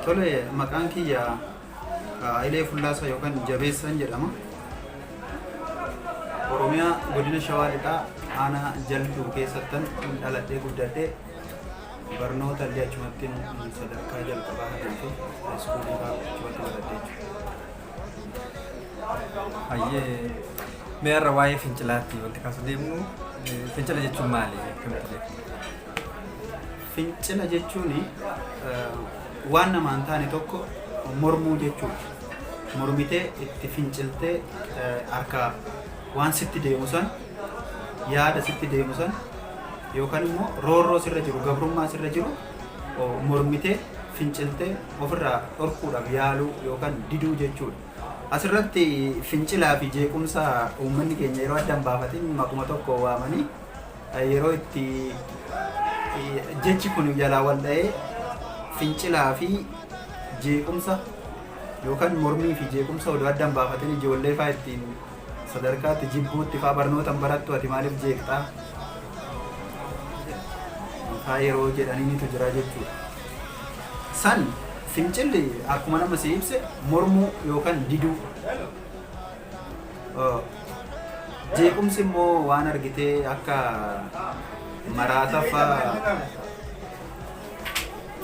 Tole, maqaan kiyya Hayilee Fullaasaa yookaan Jabeessaan jedhama. Oromiyaa godina Shawaa Lixaa aanaa Jalduu keessattan dhaladhee guddadhee, barnoota illee achumatti sadarkaa jalqabaa kanaa fi haayiskuulii fa'aa achumatti baradhee jechuudha. Hayyee, mee har'a waa'ee fincilaatti wanti kaasuu deemnu, fincila jechuun maali? Akkamitti beektu? Fincila jechuun waan namaan taane tokko mormuu jechuudha. Mormitee itti finciltee harkaa waan sitti deemu san, yaada sitti deemu san, yookaan immoo roorroo sirra jiru, gabrummaa sirra jiru mormitee finciltee ofirraa dhorkuudhaaf yaaluu yookaan diduu jechuudha. Asirratti fincilaa fi jeequmsa uummanni keenya yeroo adda hin baafatin maquma tokko waamanii, yeroo itti jechi kun jalaa wal dha'ee fincilaa fi jeequmsa yookaan mormii fi jeequmsa odoo adda hin baafatin ijoollee faa ittiin sadarkaatti jibbuutti faa, barnoota hin barattu ati, maaliif jeeqxaa faa yeroo jedhaniinitu jira jechuudha. San fincilli akkuma nama si ibse mormuu yookaan diduu. Jeequmsi immoo waan argitee akka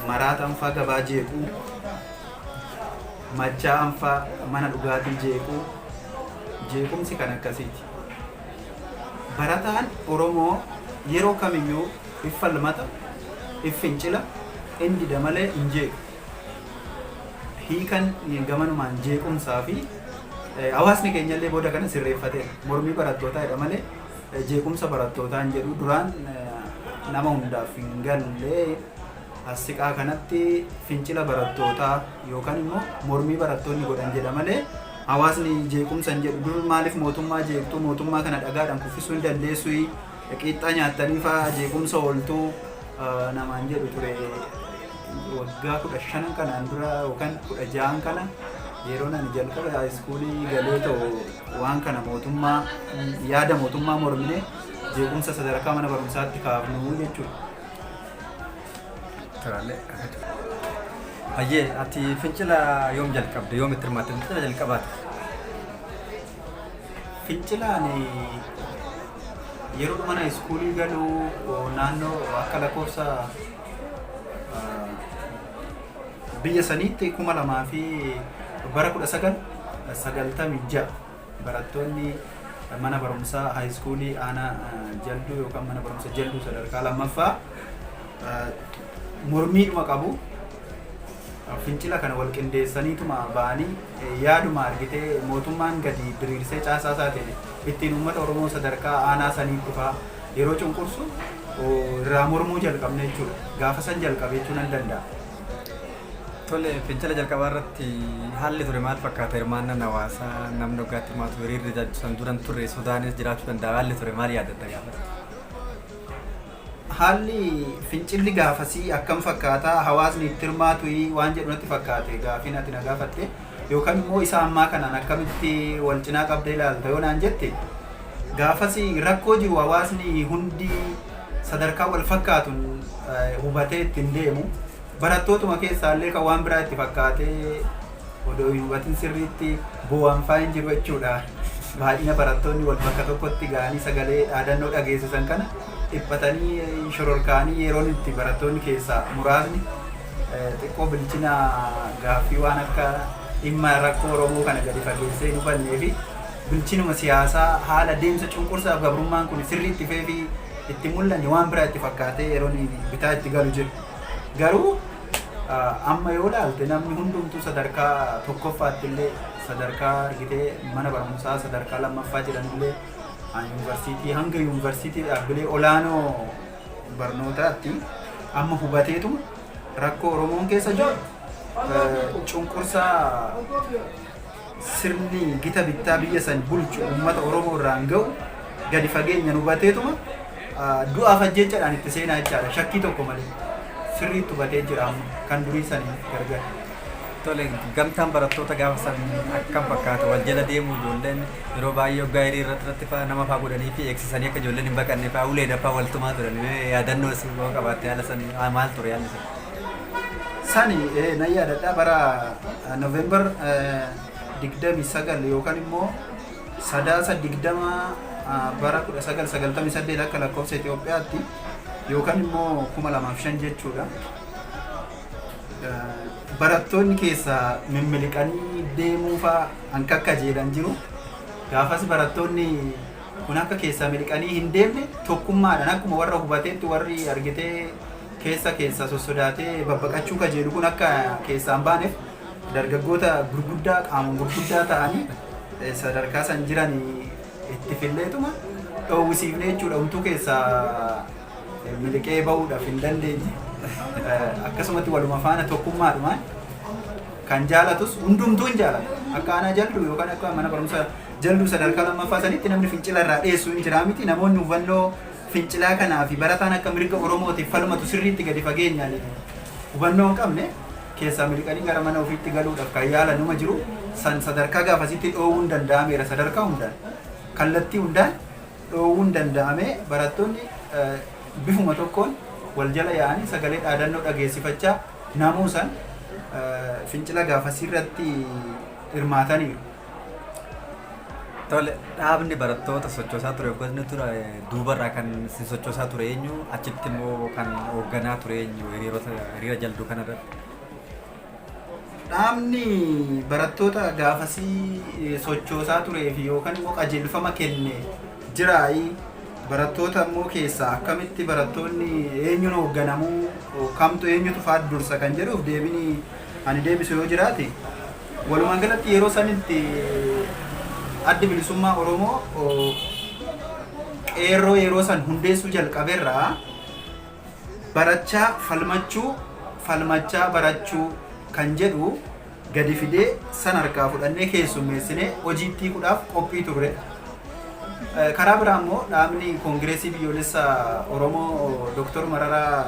maraatan faa gabaa jeequu, machaa'an faa mana dhugaatii jeequu, jeequmsi kan akkasiiti. Barataan Oromoo yeroo kamiyyuu if falmata, if fincila, in dida malee hin jeequ. Hiikan gamanumaan jeequmsaa fi hawaasni keenyallee booda kana sirreeffateera. Mormii barattootaa jedha malee jeequmsa barattootaa hin jedhu. Duraan nama hundaaf hin galle, as siqaa kanatti fincila barattootaa yookaan immoo mormii barattoonni godhan jedha malee hawaasni jeequmsa hin jedhu. Dur maaliif mootummaa jeeqxuu, mootummaa kana dhagaadhaan kuffisuu hin dandeessu, qiixxaa nyaattanii fa'aa jeequmsa ooltuu namaan jedhu ture. Waggaa 15 kanaan dura yookaan 16n kana, yeroo ani jalqaba haayiskuulii galee ta'u, waan kana mootummaa, yaada mootummaa mormine jeequmsa sadarkaa mana barumsaatti kaafnu jechuudha. Tole. Hayyee, ati fincila yoom jalqabde? Yoom itti hirmaatte? Fincila jalqabaati? Fincilaan yeroo mana iskuulii galuu naannoo akka lakkoofsa biyya saniitti 2000 fi bara 1996 barattoonni mana barumsaa haayiskuulii aanaa Jalduu yookaan mana barumsa Jalduu sadarkaa lammaffaa mormiidhuma qabu. Fincila kana wal qindeessaniituma ba'anii, yaaduma argitee mootummaan gadi diriirsee caasaa isaatiin ittiin uummata Oromoo sadarkaa aanaa saniitti fa'aa yeroo cunqursu irraa mormuu jalqabne jechuudha. Gaafa san jalqabe jechuu nan danda'a. Tole, fincila jalqabaa irratti haalli ture maal fakkaata? Hirmaannaan hawaasaa, namni waggaatti hirmaatu, hiriirri san duran turre, sodaanis jiraachuu danda'a. Haalli ture maal yaadatta gaafa? Haalli fincilli gaafasii akkam fakkaataa, hawaasni itti hirmaatu waan jedhu natti fakkaate gaafiin ati na gaafatte, yookaan immoo isa ammaa kanaan akkamitti wal cinaa qabdee ilaalta yoo naan jette, gaafasii rakkoo jiru hawaasni hundi sadarkaa wal fakkaatuun hubatee ittiin deemu. Barattootuma keessaallee kan waan biraa itti fakkaatee odoo hin hubatin sirriitti bu'aan faa hin jiru jechuudha. Baay'ina barattoonni wal bakka tokkotti ga'anii sagalee dhaadannoo dhageessisan kana dhiphatanii shororkaa'anii, yeroon itti barattoonni keessaa muraasni xiqqoo bilchina gaaffii waan akka dhimma rakkoo Oromoo kana gadi fageessee hin hubannee fi bilchinuma siyaasaa haala deemsa cunqursaaf gabrummaan kun sirriitti feefii itti mul'anne, waan biraa itti fakkaatee yeroon bitaa itti galu jiru. Garuu amma yoo ilaalte namni hundumtuu sadarkaa tokkoffaatti illee, sadarkaa argitee mana barumsaa sadarkaa lammaffaa jiranillee, yuunivarsiitii hanga yuunivarsiitii dhaabbilee olaanoo barnootaatti amma hubateetuma rakkoo Oromoon keessa jiru, cunqursaa sirni gita bittaa biyya san bulchu uummata Oromoo irraan ga'u gadi fageenyaan hubateetuma du'aaf ajjechaadhaan itti seenaa jechaadha, shakkii tokko malee sirriitti hubatee jira amma kan durii saniin gargar. Tole, gamtaan barattoota gaafa san akkam fakkaata? Wal jala deemu ijoolleen yeroo baay'ee hoggaa hiriira irratti fa'aa nama fa'aa godhanii fi eegsisanii akka ijoolleen hin baqanne fa'aa uleedha fa'aa wal tumaa turan. Yaadannoo yoo qabaatte haala san maal ture haalli sun? Sani nan yaadadha, bara November 29 yookaan immoo Sadaasa 20 bara 1998 akka lakkoofsa Itoophiyaatti yookaan immoo 2005 jechuudha. Barattoonni keessaa mimmiliqanii deemuu fa'aa hankakka jedhan jiru. Gaafas barattoonni kun akka keessaa miliqanii hin deemne tokkummaadhaan akkuma warra hubateetti, warri argitee keessa keessa sossodaatee babbaqachuu kajeelu kun akka keessaa hin baaneef, dargaggoota gurguddaa qaamaan gurguddaa ta'anii sadarkaa san jiran itti filleetuma dhoowwisiifne jechuudha. Umtuu keessaa miliqee bahuudhaaf hin dandeenye. Akkasumatti waluma faana tokkummaadhumaan kan jaalatus hundumtuu hin jaalatu. Akka aanaa Jalduu yookaan akka mana barumsaa Jalduu sadarkaa lammaffaa sanitti namni fincila irraa dheessu hin jiraa miti. Namoonni hubannoo fincilaa kanaa fi barataan akka mirga Oromootiif falmatu sirriitti gadi fageenyaan hubannoo hin qabne keessaa miliqanii gara mana ofiitti galuudhaaf kan yaalan numa jiru. San sadarkaa gaafasitti dhoowwuun danda'ameera, sadarkaa hundaan, kallattii hundaan dhoowwuun danda'amee, barattoonni bifuma tokkoon wal jala yaa'anii sagalee dhaadannoo dhageessifachaa namuusan fincila gaafasii irratti hirmaataniiru. Tole, dhaabni barattoota sochoosaa ture hoogganni ture duubarraa kan isin sochoosaa ture eenyu? Achitti immoo kan hoogganaa ture eenyu hiriirota hiriira Jalduu kanarratti? Dhaabni barattoota gaafasii sochoosaa turee fi yookaan immoo qajeelfama kenne jiraayi, barattoota immoo keessaa akkamitti barattoonni eenyuun hoogganamuu, kamtu eenyutu faat dursa kan jedhuuf deebini ani deebisu yoo jiraate, walumaa galatti yeroo sanitti Addi Bilisummaa Oromoo qeerroo yeroo san hundeessuu jalqaberraa barachaa falmachuu, falmachaa barachuu kan jedhu gadi fidee san harkaa fudhannee keessummeessinee hojiitti hiikuudhaaf qophii turre. Karaa biraa immoo dhaabni Koongireesii Biyyoolessa Oromoo Dr. Mararaa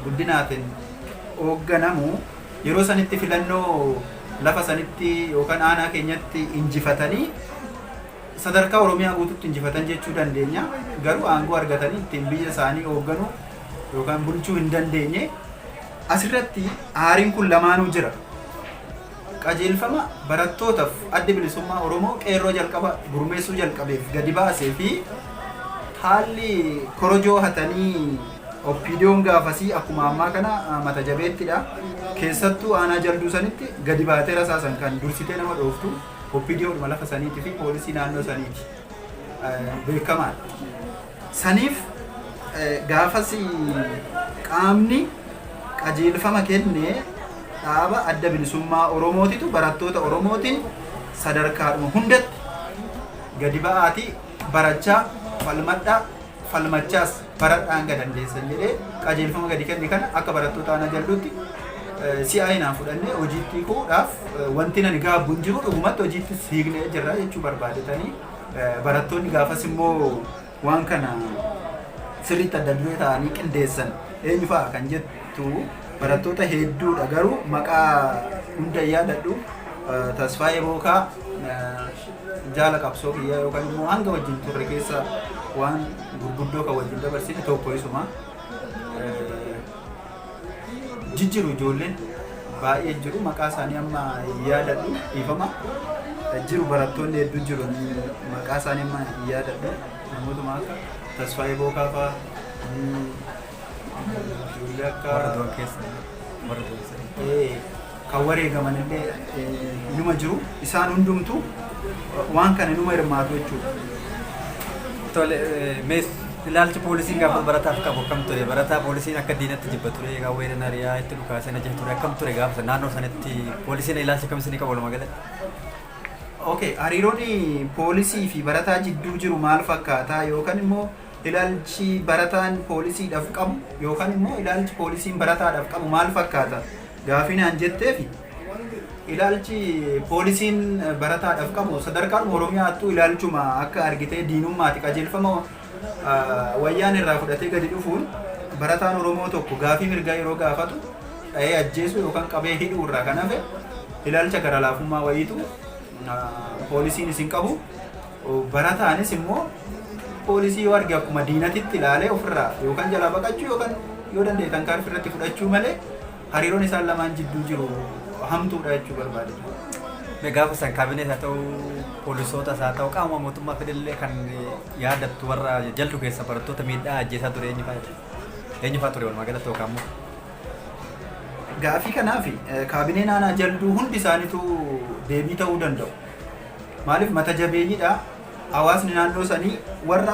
Guddinaatiin hoogganamu yeroo sanitti filannoo lafa sanitti yookaan aanaa keenyatti injifatanii, sadarkaa Oromiyaa guututti injifatan jechuu dandeenya. Garuu aangoo argatanii ittiin biyya isaanii hoogganuu yookaan bulchuu hin dandeenye. Asirratti aariin kun lamaanuu jira. Qajeelfama barattootaaf Addi Bilisummaa Oromoo qeerroo jalqaba gurmeessuu jalqabeef gadi baasee fi haalli korojoo hatanii OPDOn gaafasii akkuma ammaa kana mata jabeettidha. Keessattuu aanaa Jalduu sanitti gadi baatee rasaasan kan dursitee nama dhooftu OPDOdhuma lafa saniitii fi poolisii naannoo saniiti. Beekamaadha. Saniif gaafas qaamni qajeelfama kenne dhaaba Adda Bilisummaa Oromootitu barattoota Oromootiin sadarkaadhuma hundatti gadi ba'aatii barachaa falmadhaa, falmachaas baradhaa hanga dandeessan jedhee qajeelfama gadi kenne. Kana akka barattoota aanaa Jalduutti si'aayinaan fudhannee hojiitti hiikuudhaaf wanti nani gaabbu hin jiru. Dhugumatti hojiitti hiiknee jirra jechuu barbaadetanii, barattoonni gaafas immoo waan kana sirriitti adda duree ta'anii qindeessan eenyu fa'a kan jettu, barattoota hedduudha, garuu maqaa hunda hin yaadadhu. Tasfaayee Bookaa, jaala qabsoo kiyyaa yookaan immoo hanga wajjin turre keessa waan gurguddoo kan wajjin dabarsine tokko isuma. Jijjiru ijoolleen baay'ee jiru, maqaa isaanii amma hin yaadadhu, dhiifama. Jiru, barattoonni hedduu jiru, maqaa isaanii amma hin yaadadhu. Namootuma akka Tasfaayee Bookaa fa'aa, ijoollee akka Warra du'an keessa warra du'an sana. Kan wareegaman illee inuma jiru. Isaan hundumtuu waan kana inuma hirmaatu jechuudha. Tole, mee ilaalchi poolisiin gaafa barataaf qabu akkam ture? Barataa poolisiin akka diinatti jibba ture, qawween ari'aa itti dhukaasee na ture, akkam ture gaafa sana naannoo sanatti poolisiin ilaalcha akkam isinii qabu walumaa galatti? Okay, hariiroon poolisii fi barataa jidduu jiru maal fakkaata, yookaan immoo ilaalchi barataan poolisiidhaaf qabu yookaan immoo ilaalchi poolisiin barataadhaaf qabu maal fakkaata gaafii naan jetteefi, ilaalchi poolisiin barataadhaaf qabu sadarkaan Oromiyaattuu ilaalchuma akka argitee diinummaati. Qajeelfama wayyaan irraa fudhatee gadi dhufuun barataan Oromoo tokko gaafii mirgaa yeroo gaafatu dha'ee ajjeesuu yookaan qabee hidhuu irraa kan hafe ilaalcha gara laafummaa wayiitu poolisiin isin qabu. Barataanis immoo poolisii yoo arge akkuma diinatitti ilaalee ofirraa yookaan jalaa baqachuu yookaan yoo danda'e tarkaanfii irratti fudhachuu malee. Hariiroon isaan lamaan jidduu jiru hamtuudha jechuu barbaade. Mee gaafa san kaabinees haa ta'u poolisootas haa ta'u qaama mootummaa fedhellee kan yaadattu warra jaldu keessa barattoota miidhaa ajjeesaa ture eenyu fa'aa eenyu fa'aa ture walumaa galatti yookaan immoo? Gaafii kanaaf kaabineen aanaa jalduu hundi isaaniitu deebii ta'uu danda'u. Maaliif mata jabeeyyiidha. Hawaasni naannoo sanii warra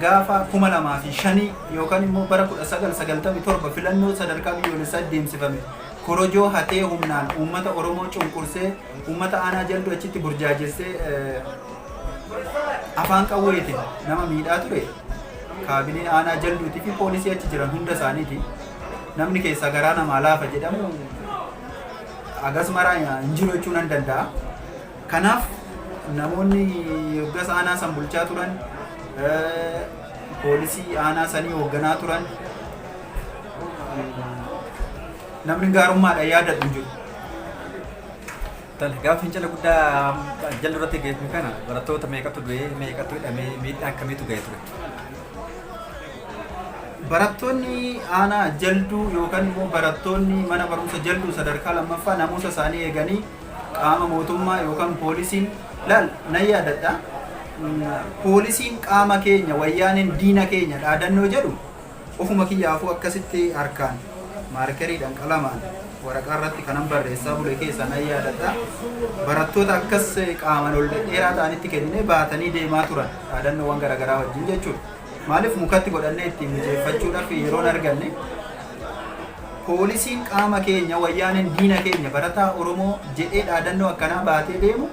gaafa 2005 yookaan immoo bara 1997 filannoo sadarkaa biyyoolessaa deemsifame korojoo hatee humnaan uummata Oromoo cunqursee uummata aanaa jalduu achitti burjaajessee afaan qawweetiin nama miidhaa ture kaabinee aanaa jalduutii fi poolisii achi jiran hunda isaaniiti. Namni keessaa garaa namaa laafa jedhamu hagas maraa hin jiru jechuu nan danda'a. Kanaaf namoonni hoggas aanaa san bulchaa turan, poolisii aanaa sanii hoogganaa turan, namni gaarummaadhaan yaadadhu hin jiru. Tole, gaafa fincila guddaa jalli irratti ga'e kana barattoota meeqatu du'ee, meeqatu hidhamee, miidhaa akkamiitu ga'e ture? Barattoonni aanaa jalduu yookaan immoo barattoonni mana barumsa jalduu sadarkaa lammaffaa namuusa isaanii eeganii qaama mootummaa yookaan poolisiin laal nan yaadadha. Poolisiin qaama keenya, wayyaaneen diina keenya dhaadannoo jedhu ofuma kiyyaafuu akkasitti harkaan maarkeriidhaan qalamaan waraqaa irratti kanan barreessaa bule keessa nan yaadadha. Barattoota akkas qaaman ol dhedheeraa ta'anitti kenninee baatanii deemaa turan dhaadannoowwan garaagaraa wajjin jechuudha. Maaliif mukatti godhannee ittiin mijeeffachuudhaaf yeroon arganne. Poolisiin qaama keenya, wayyaaneen diina keenya, barataa Oromoo jedhee dhaadannoo akkanaa baatee deemu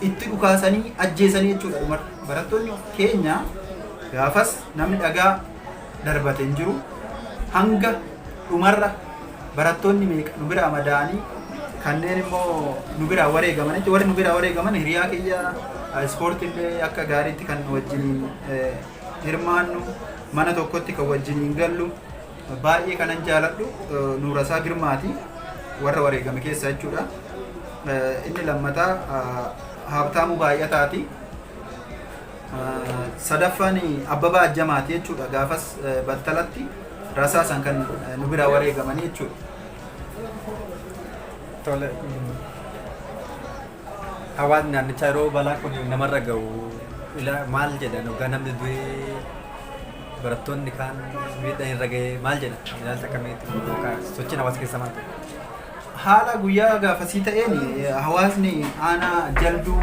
itti dhukaasanii ajjeesanii jechuudha dhumarra. Barattoonni keenya gaafas namni dhagaa darbate hin jiru. Hanga dhumarra barattoonni meeqa nu biraa madaa'anii kanneen immoo nu biraa wareegamanitti, warri nu biraa wareegaman hiriyaa kiyya ispoortii illee akka gaariitti kan wajjiniin hirmaannu, mana tokkotti kan wajjiniin gallu, baay'ee kanan jaaladhu Nuurasaa Girmaati warra wareegame keessa jechuudha. Inni lammataa Haabtaamuu Baay'ataati. Sadaffaan Abbabaa Ajjamaati jechuudha. Gaafas battalatti rasaasan kan nu biraa wareegamanii jechuudha. Tole. Hawaasni naannichaa yeroo balaan kun namarra gahu maal jedhan? Hoggaa namni du'ee, barattoonni kaan miidhaan irra ga'ee maal jedhan? Ilaalcha akkamiitti yookaan sochiin hawaasa keessa maal ture? Haala guyyaa gaafasii ta'een hawaasni aanaa jalduu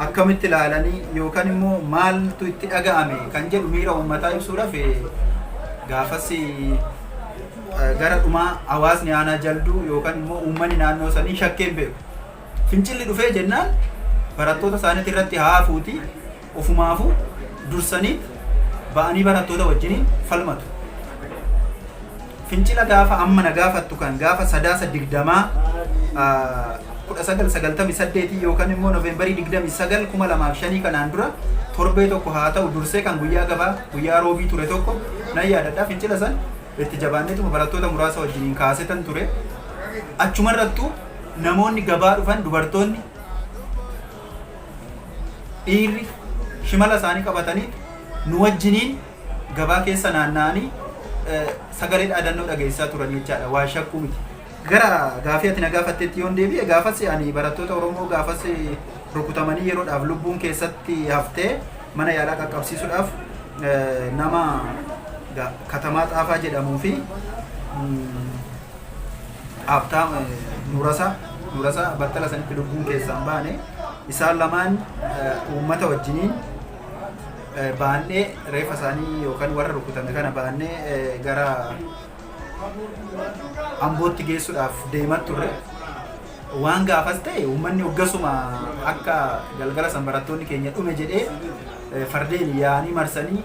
akkamitti ilaalanii yookaan immoo maaltu itti dhaga'ame kan jedhu miira uummataa ibsuudhaaf, gaafas gara dhumaa hawaasni aanaa jalduu yookaan immoo uummanni naannoo sanii shakkee hin beeku. Fincilli dhufee jennaan barattoota isaaniitti irratti haafuuti ofumaafuu dursanii ba'anii barattoota wajjiniin falmatu. Fincila gaafa amma na gaafattu kan gaafa Sadaasa 20 1998 yookaan immoo Noveembarii 29 2005 kanaan dura torbee tokko haa ta'u dursee kan guyyaa gabaa guyyaa roobii ture tokko nan yaadadha. Fincila san itti jabaanneetuma barattoota muraasa wajjiniin kaasetan ture. Achumarrattuu namoonni gabaa dhufan, dubartoonni, dhiirri shimala isaanii qabatanii nu wajjiniin gabaa keessa naanna'anii sagalee dhaadannoo dhageessisaa turan jechaadha. Waa shakkuu miti. Gara gaafii ati na gaafatteetti yoon deebi'e, gaafas ani barattoota Oromoo gaafas rukutamanii yeroodhaaf lubbuun keessatti haftee mana yaalaa qaqqabsiisuudhaaf nama Katamaa Xaafaa jedhamuu fi Haabtaam Nuurasaa battala sanitti lubbuun keessaan baane, isaan lamaan uummata wajjiniin baannee reeffa isaanii yookaan warra rukutame kana baannee gara Ambootti geessuudhaaf deemaa turre. Waan gaafas ta'e uummanni hoggasuma akka galgala san barattoonni keenya dhume jedhee fardeen yaa'anii marsanii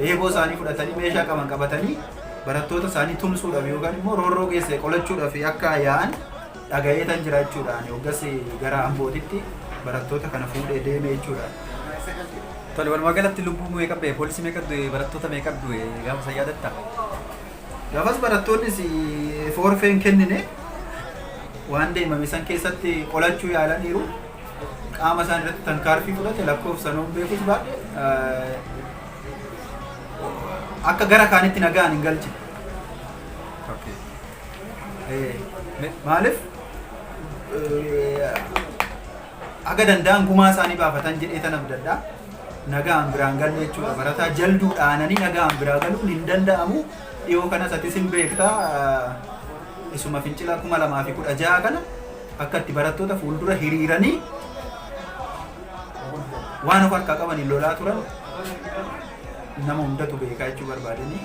eeboo isaanii fudhatanii meeshaa qaban qabatanii barattoota isaanii tumsuudhaaf yookaan immoo roorroo geesse qolachuudhaaf akka yaa'an dhagayeetan jira jechuudha. Ani hoggas gara Ambootitti barattoota kana fuudhee deeme jechuudha. Tole, walumaa galatti lubbuu meeqa ba'e? Poolisii meeqa du'e? Barattoota meeqa du'e? Gaafa san yaadattaa? Gaafas barattoonnis foorfeen kennine, waan deemame san keessatti qolachuu yaalaniiru. Qaama isaan irratti tankaarfii fudhate lakkoofsa noon beekus baadhe akka gara kaanitti nagaan hin galchine. Maaliif haga danda'an gumaa isaanii baafatan jedhee tan abdadha. Nagaan biraan galle jechuudha. Barataa Jalduu dhaananii nagaan biraa galuun hin danda'amu. Dhiyoo kanas atis hin beektaa, isuma fincila 2016 kana akka itti barattoota fuuldura hiriiranii waan of harkaa qabaniin lolaa turan nama hundatu beekaa jechuu barbaadanii.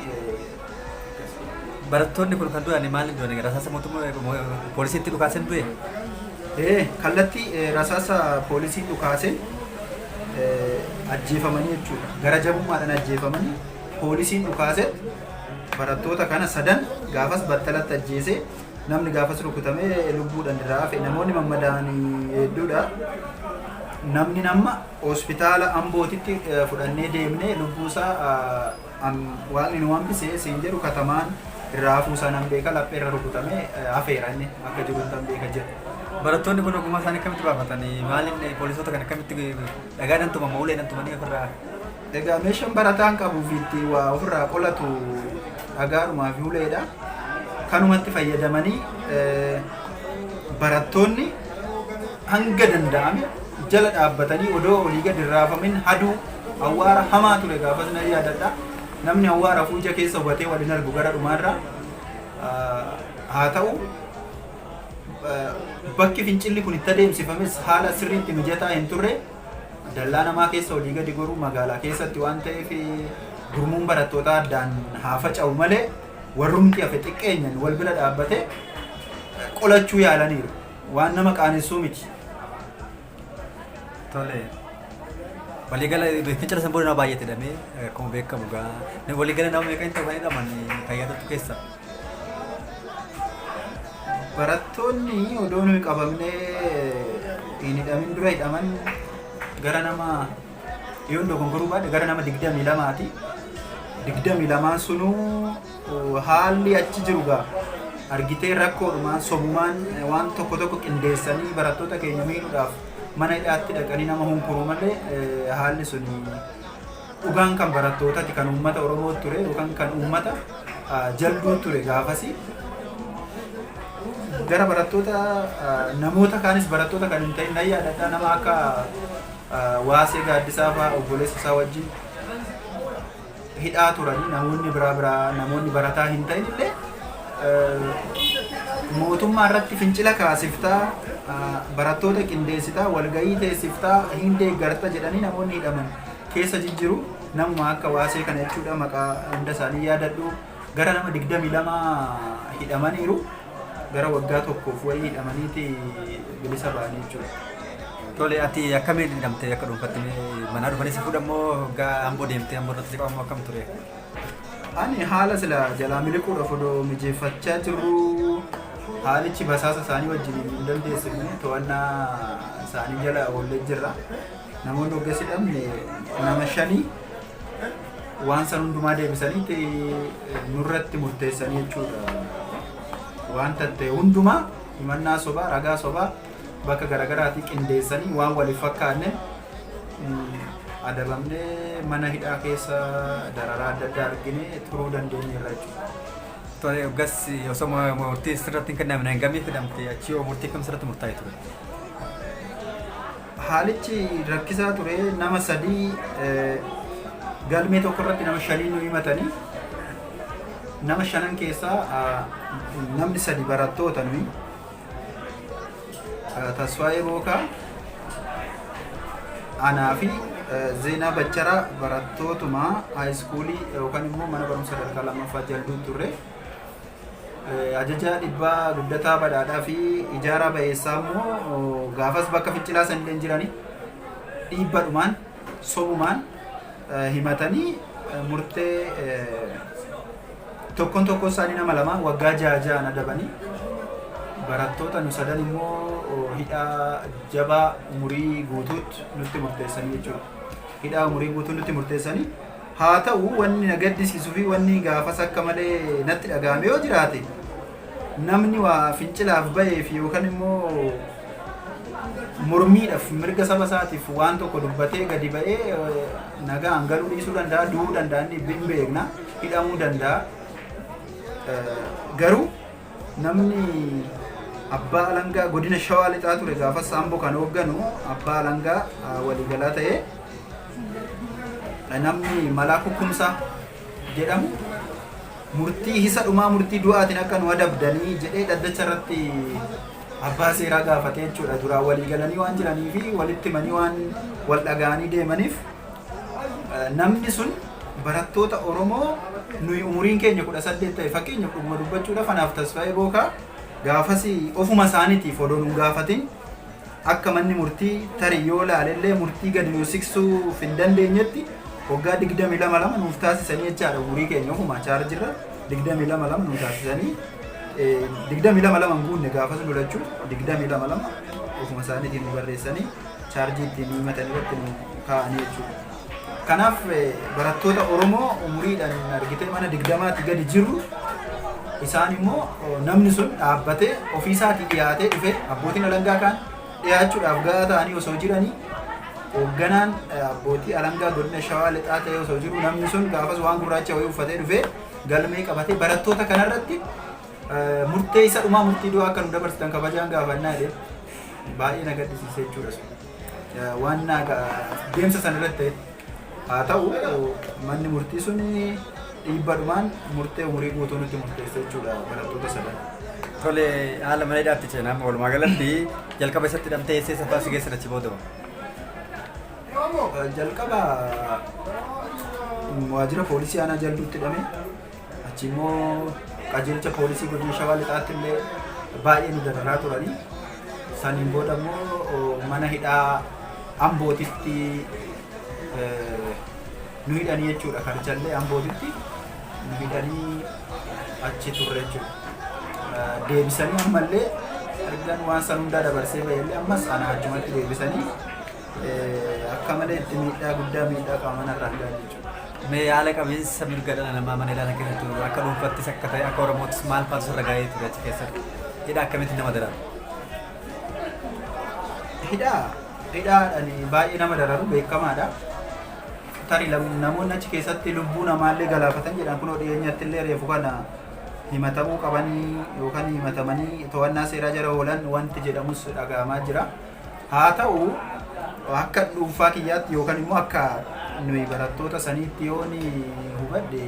Barattoonni kun kan du'an maaliin du'an? Rasaasa mootummaa poolisiitti dhukaasen du'e? Kallattii rasaasa poolisiin dhukaaseen ajjeefamanii jechuudha. Gara jabummaadhaan ajjeefamanii, poolisiin dhukaasee barattoota kana sadan gaafas battalatti ajjeesee, namni gaafas rukutamee lubbuudhaan irraa hafe, namoonni mammadaa'anii hedduudha. Namni nama hospitaala Ambootitti fudhannee deemnee lubbuusaa Waaqni nu hambise siin jedhu, katamaan irraa hafuu isaa nan beeka, laphee irra rukutamee hafeera, inni akka jirutti nan beeka jira. Barattoonni kun ogummaa isaanii akkamitti baafatanii? Maaliin poolisoota kana akkamitti dhagaadhaan tumamu, uleedhaan tumanii ofirraa? Egaa meeshaan barataan qabuu fi itti waa ofirraa qolatu dhagaadhumaa fi uleedha. Kanumatti fayyadamanii barattoonni hanga danda'ame jala dhaabbatanii odoo olii gadi hin raafamin, haduu awwaara hamaa ture gaafas nan yaadadha. Namni awwaara fuuja keessa hubatee wal hin argu gara dhumaarraa. Haa ta'u, bakki fincilli kun itti adeemsifames haala sirriitti mijataa hin turre. Dallaa namaa keessa olii gadi goruu magaalaa keessatti waan ta'eef, gurmuun barattootaa addaan haa faca'u malee, warrumti hafe xiqqeenyan wal bira dhaabbatee qolachuu yaalaniiru. Waan nama qaanessuu miti. Tole. Waliigala fincila san booda nama baay'eetu hidhamee, akkuma beekamu gaa. Waliigala nama meeqa hin ta'u kan hidhaman kan yaadattu keessa? Barattoonni odoo nuyi qabamnee hin hidhamin dura hidhaman gara nama, yoon dogongoruu baadhe, gara nama 22ti. 22n sunuu haalli achi jiru gaa argitee rakkoodhumaan sobumaan waan tokko tokko qindeessanii barattoota keenya miidhuudhaaf mana hidhaatti dhaqanii nama hunkuruu malee, haalli sun dhugaan kan barattootati, kan uummata Oromoo ture yookaan kan uummata Jalduu ture gaafasi. Gara barattoota, namoota kaanis barattoota kan hin ta'in nan yaadadha, nama akka Waasee Gaaddisaa fa'aa obboleessa isaa wajjin hidhaa turanii, namoonni biraa biraa, namoonni barataa hin ta'in illee mootummaa irratti fincila kaasiftaa, barattoota qindeessitaa, walgahii teessiftaa, hin deeggarta jedhanii namoonni hidhaman keessa jijjiru. Namuma akka Waasee kana jechuudha. Maqaa hunda isaanii yaadadhu, gara nama 22 hidhamaniiru. Gara waggaa tokkoof wayii hidhamaniiti bilisa ba'anii jechuudha. Tole, ati akkamiin hidhamte akka dhuunfatti? Manaa dhufanii si fuudhan moo Amboo deemtee Amboo irratti si qabamoo, akkam ture? Ani haala sila jalaa miliquudhaaf odoo mijeeffachaa jirru, haalichi basaasa isaanii wajjin hin dandeessifne, to'annaa isaanii jala oollee jirra. Namoonni hoggas hidhamne nama shanii. Waan san hundumaa deebisaniiti nurratti murteessanii jechuudha. Waan ta'e hundumaa himannaa sobaa, ragaa sobaa bakka garaagaraatii qindeessanii waan waliif fakkaanne adabamnee mana hidhaa keessa dararaa adda addaa argine turuu dandeenyeerra jechuudha. Tole, hoggas osoo murtii sirratti hin kennamne hangamii hidhamte? Achii hoo murtii kam sirratti murtaa'e ture? Haalichi rakkisaa ture. Nama sadii, galmee tokko irratti nama shanii nu himatanii, nama shanan keessaa namni sadi barattoota nuyi. Tasfaayee Bookaa, anaa fi Zeenaa Bacharaa barattootuma high schoolii yookaan immoo mana barumsa sadarkaa lammaffaa Jalduu turre. Ajajaa dhibbaa Guddataa Badhaadhaa fi Ijaaraa Ba'eessaa immoo gaafas bakka fincilaa san illee hin jirani. Dhiibbadhumaan sobumaan himatanii, murtee tokkoon tokkoon isaanii nama lama waggaa ja'a ja'an adabanii, barattoota nu sadan immoo hidhaa jabaa umurii guutuutti nutti murteessanii jechuudha. Hidhaa umurii guutuu nutti murteessanii. Haa ta'u, wanni na gaddisiisuu fi wanni gaafas akka malee natti dhaga'ame yoo jiraate, namni waa fincilaaf bahee fi yookaan immoo mormiidhaaf, mirga saba isaatiif waan tokko dubbatee gadi ba'ee nagaan galuu dhiisuu danda'a, du'uu danda'a, inni hin beekna, hidhamuu danda'a. Garuu Namni abbaa alangaa godina Shawaa Lixaa ture gaafas Amboo kan hoogganu abbaa alangaa waliigalaa ta'ee namni Malaakuu Kumsaa jedhamu murtii hisa dhumaa murtii du'aatiin akka nu adabdanii jedhee dhaddacha irratti abbaa seeraa gaafate jechuudha. Duraan walii galanii waan jiranii fi walitti himanii waan wal dhaga'anii deemaniif namni sun barattoota Oromoo nuyi umuriin keenya 18 ta'e, fakkeenyaaf dhuguma dubbachuudhaaf anaaf Tasfaayee Bookaa, gaafas ofuma isaaniitiif odoo nu gaafatin akka manni murtii tarii yoo ilaalellee murtii gadi nu siqsuuf hin dandeenyetti waggaa 22 lama nuuf taasisanii jechaadha. Umurii keenya ofuma chaarjirra 22 lama nuuf taasisanii, 22 lama hin guunne gaafas nu lachuu, 22 lama ofuma isaaniitiin nu barreessanii chaarjii ittiin nu himatanii irratti nu kaa'anii jechuudha. Kanaaf barattoota Oromoo umuriidhaan argitee mana 20tti gadi jirru isaan immoo namni sun dhaabbatee ofiisaatii dhiyaatee dhufe, abbootiin alangaa kaan dhiyaachuudhaaf gahaa ta'anii osoo jiranii, hoogganaan abbootii alangaa godina Shawaa Lixaa ta'ee osoo jiru, namni sun gaafas waan gurraacha wayii uffatee dhufee galmee qabatee barattoota kanarratti murtee isa dhumaa murtii du'aa akka nu dabarsitan kabajaan gaafannaa jedhee baay'ee na gaddisiise jechuudha sun. Waan na deemsa san irratti ta'e haa ta'u, manni murtii sun dhiibbadhumaan murtee umurii guutuu nutti murteesse jechuudha barattoota sadan. Tole, haala mana hidhaatti ceenaa. Walumaa galatti jalqaba isatti hidhamtee eessa eessa fa'aa si geessan achi booda? Jalqaba waajjira poolisii aanaa Jalduutti hidhame. Achi immoo qajeelcha poolisii godina Shawaa Lixaatti illee baay'ee nu dararaa turanii. Saniin booda immoo mana hidhaa Ambootitti nu hidhanii jechuudha. Karchallee Ambootitti nu hidhanii achi turre jechuudha. Deebisanii ammallee ergan waan san hundaa dabarsee bahee ammas ana achumatti deebisanii akka malee itti miidhaa guddaa miidhaa qaamaa narraan gahan jechuudha. Mee haala qabiinsa mirga dhala namaa mana hidhaa keessatti akka dhuunfaattis akka ta'e akka Oromoottis maal faatu sirra ga'ee ture achi keessatti? Hidhaa akkamitti nama dararu? Hidhaadhaan baay'ee nama dararu, beekamaadha. Tarii namoonni achi keessatti lubbuu namaallee galaafatan jedhan kunoo dhiyeenyatti illee reefu kana himatamuu qabanii yookaan himatamanii to'annaa seeraa jala oolan wanti jedhamus dhaga'amaa jira. Haa ta'u, akka dhuunfaa kiyyaatti yookaan immoo akka nuyi barattoota saniitti yoon hubadhe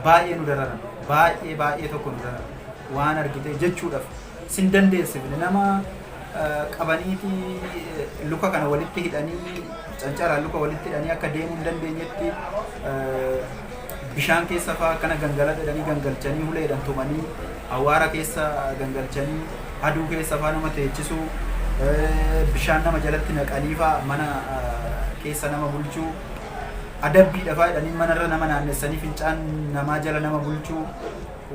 baay'ee nu dararan, baay'ee baay'ee tokko nu dararan. Waan argite jechuudhaaf sin dandeessifne. Nama qabaniiti luka kana walitti hidhanii, cancaraan luka walitti hidhanii akka deemuu hin dandeenyetti bishaan keessa fa'aa akkana gangalata jedhanii gangalchanii, uleedhaan tumanii, awwaara keessa gangalchanii, aduu keessa fa'aa nama teechisuu, bishaan nama jalatti naqanii fa'aa mana keessa nama bulchuu, adabbiidha fa'aa jedhanii manarra nama naannessanii fincaan namaa jala nama bulchuu,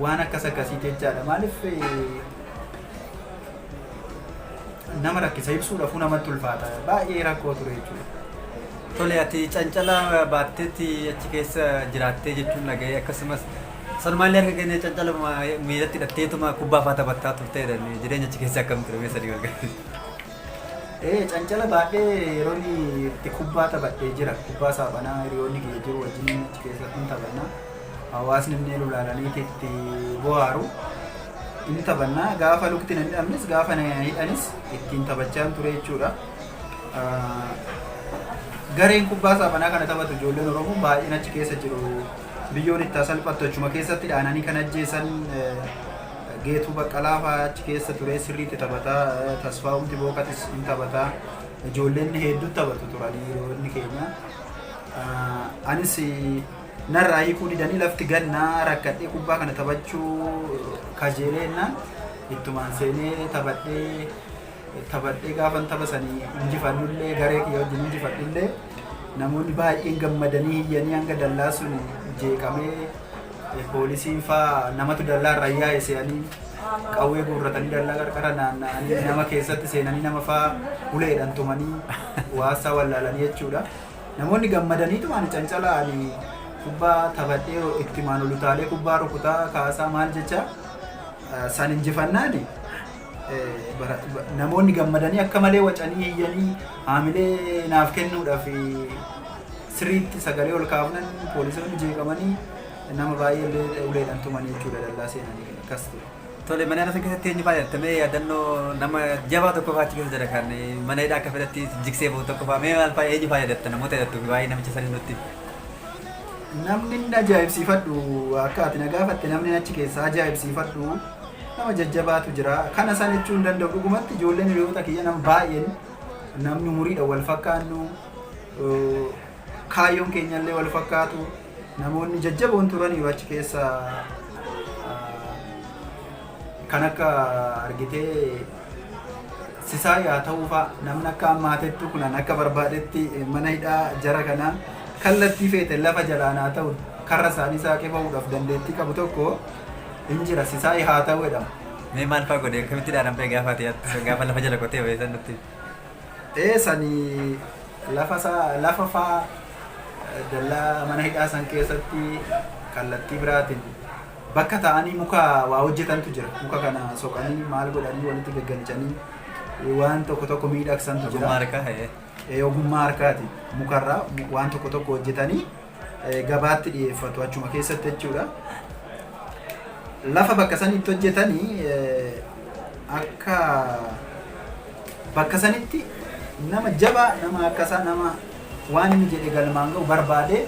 waan akkas akkasiiti jechaadha. Maaliif nama rakkisa, ibsuudhaafuu namatti ulfaata, baay'ee rakkoo ture jechuudha. Tole, ati cancala baatteetti achi keessa jiraattee jechuun dhaga'ee, akkasumas sanumaallee harka keenya cancala miilatti hidhatteetuma kubbaa fa'aa taphattaa turteedha. Jireenya achi keessa akkam ture meeshaa wal ga'e? Ee, cancala baadhee yeroo inni itti kubbaa taphadhee jira. Kubbaa saaphanaa hiriyoonni kiyya jiru wajjin achi keessatti hin taphanna. Hawaasni inni ilaalanii itti bohaaru. Inni taphannaa gaafa lukti na hidhamnes gaafa na hidhanis ittiin taphachaa ture jechuudha. Gareen kubbaa saaphanaa kana taphatu ijoolleen Oromoo baay'een achi keessa jiru. Biyyoon itti salphattu achuma keessatti dhaananii kan ajjeesan Geetuu Baqqalaa fa'aa achi keessa ture, sirriitti taphataa. Tasfaa'umti Booqatis hin taphataa. Ijoolleen hedduu taphatu turanii hiriyoonni keenya. Anis narraa hiikuu didanii, lafti gannaa rakkadhee kubbaa kana taphachuu kajeeleennaan ittumaan seenee taphadhee taphadhee gaafan tapha sanii injifannullee, garee kiyya wajjin injifadhullee, namoonni baay'een gammadanii iyyanii hanga dallaa sun jeeqamee, poolisiin faa namatu dallaa irra yaa'e se'anii qawwee guurratanii dallaa qarqara naanna'anii nama keessatti seenanii nama faa uleedhaan tumanii waasaa wallaalanii jechuudha. Namoonni gammadaniitu ani cancala ani kubbaa taphadhee ittimaan ol utaalee kubbaa rukutaa kaasaa maal jecha san injifannaani namoonni gammadanii akka malee wacanii iyyanii haamilee naaf kennuudhaaf sirriitti sagalee ol kaafnan poolisoonni jeeqamanii nama baay'ee illee uleedhaan tumanii jechuudha dallaa seenanii akkas ture. Tole, mana hidhaa keessatti eenyu fa'aa yaadatta? Mee yaadannoo nama jabaa tokko fa'aa achi keessa jira kan mana hidhaa akka fedhatti jigsee bahu tokko fa'aa mee maal fa'aa eenyu fa'aa yaadatta namoota yaadattu waa'ee namicha sanii nutti? Namni inni ajaa'ibsiifadhu, akka ati na gaafatte, namni achi keessaa ajaa'ibsiifadhu nama jajjabaatu jira. Kana san jechuu hin danda'u. Dhugumatti ijoolleen hiriyoota kiyya nama baay'een, namni umuriidhaan wal fakkaannu, kaayyoon keenyallee wal fakkaatu, namoonni jajjaboon turaniiru achi keessa. Kan akka argitee Sisaa yaa ta'uu fa'a, namni akka ammaatettu kunan akka barbaadetti mana hidhaa jara kanaa kallattii feete lafa jalaan haa ta'u karra isaanii saaqee bahuudhaaf dandeettii qabu tokko hin jira, Sisaa haa ta'u jedhama. Mee maal fa'aa godhe, akkamitti dhaadhan ba'e gaafa ati gaafa lafa jala qotee ba'e san nutti? Ee, sani lafa isaa lafa faa dallaa mana hidhaa san keessatti kallattii biraatiin bakka ta'anii muka waa hojjetantu jira. Muka kana soqanii maal godhanii walitti gaggalchanii waan tokko tokko miidhagsantu jira. Ogummaa harkaa ee. Ogummaa harkaati. Mukarraa waan tokko tokko hojjetanii gabaatti dhiyeeffatu achuma keessatti jechuudha. Lafa bakka sanitti hojjetanii akka bakka sanitti nama jabaa, nama akkasaa, nama waan inni jedhe galmaan ga'u barbaadee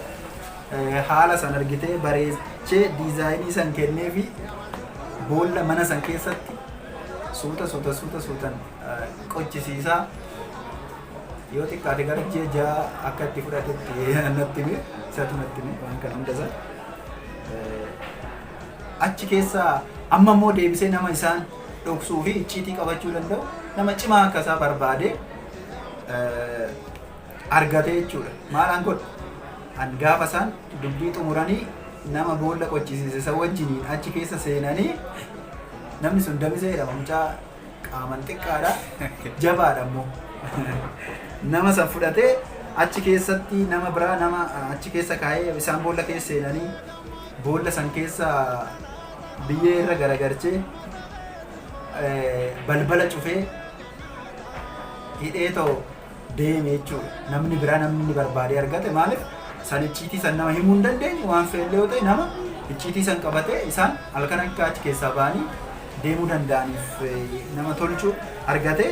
haala san argitee bareechee diizaayinii san kennee fi boolla mana san keessatti suuta suuta suuta suutan qochisiisaa yoo xiqqaate gara ji'a 6 akka itti fudhatetti natti hime, isatu natti hime waan kana hunda isaa. Achi keessa amma immoo deebisee nama isaan dhoksuu fi icciitii qabachuu danda'u, nama cimaa akka isaa barbaade argate jechuudha. Maalaan godhu? An gaafa isaan dubbii xumuranii nama boolla qochisiise isa wajjiniin achi keessa seenanii, namni sun Damisee jedhama, mucaa qaaman xiqqaadha, jabaadha immoo. Nama san fudhatee achi keessatti nama biraa nama achi keessa kaa'ee, isaan boolla keessa seenanii boolla san keessa biyyee irra garagarchee balbala cufee hidhee ta'u deeme jechuudha. Namni biraa namni inni barbaadee argate, maaliif san icciitii san nama himuu hin dandeenye, waan feellee yoo ta'e nama icciitii san qabatee isaan halkan akka achi keessaa ba'anii deemuu danda'aniif nama tolchu argate.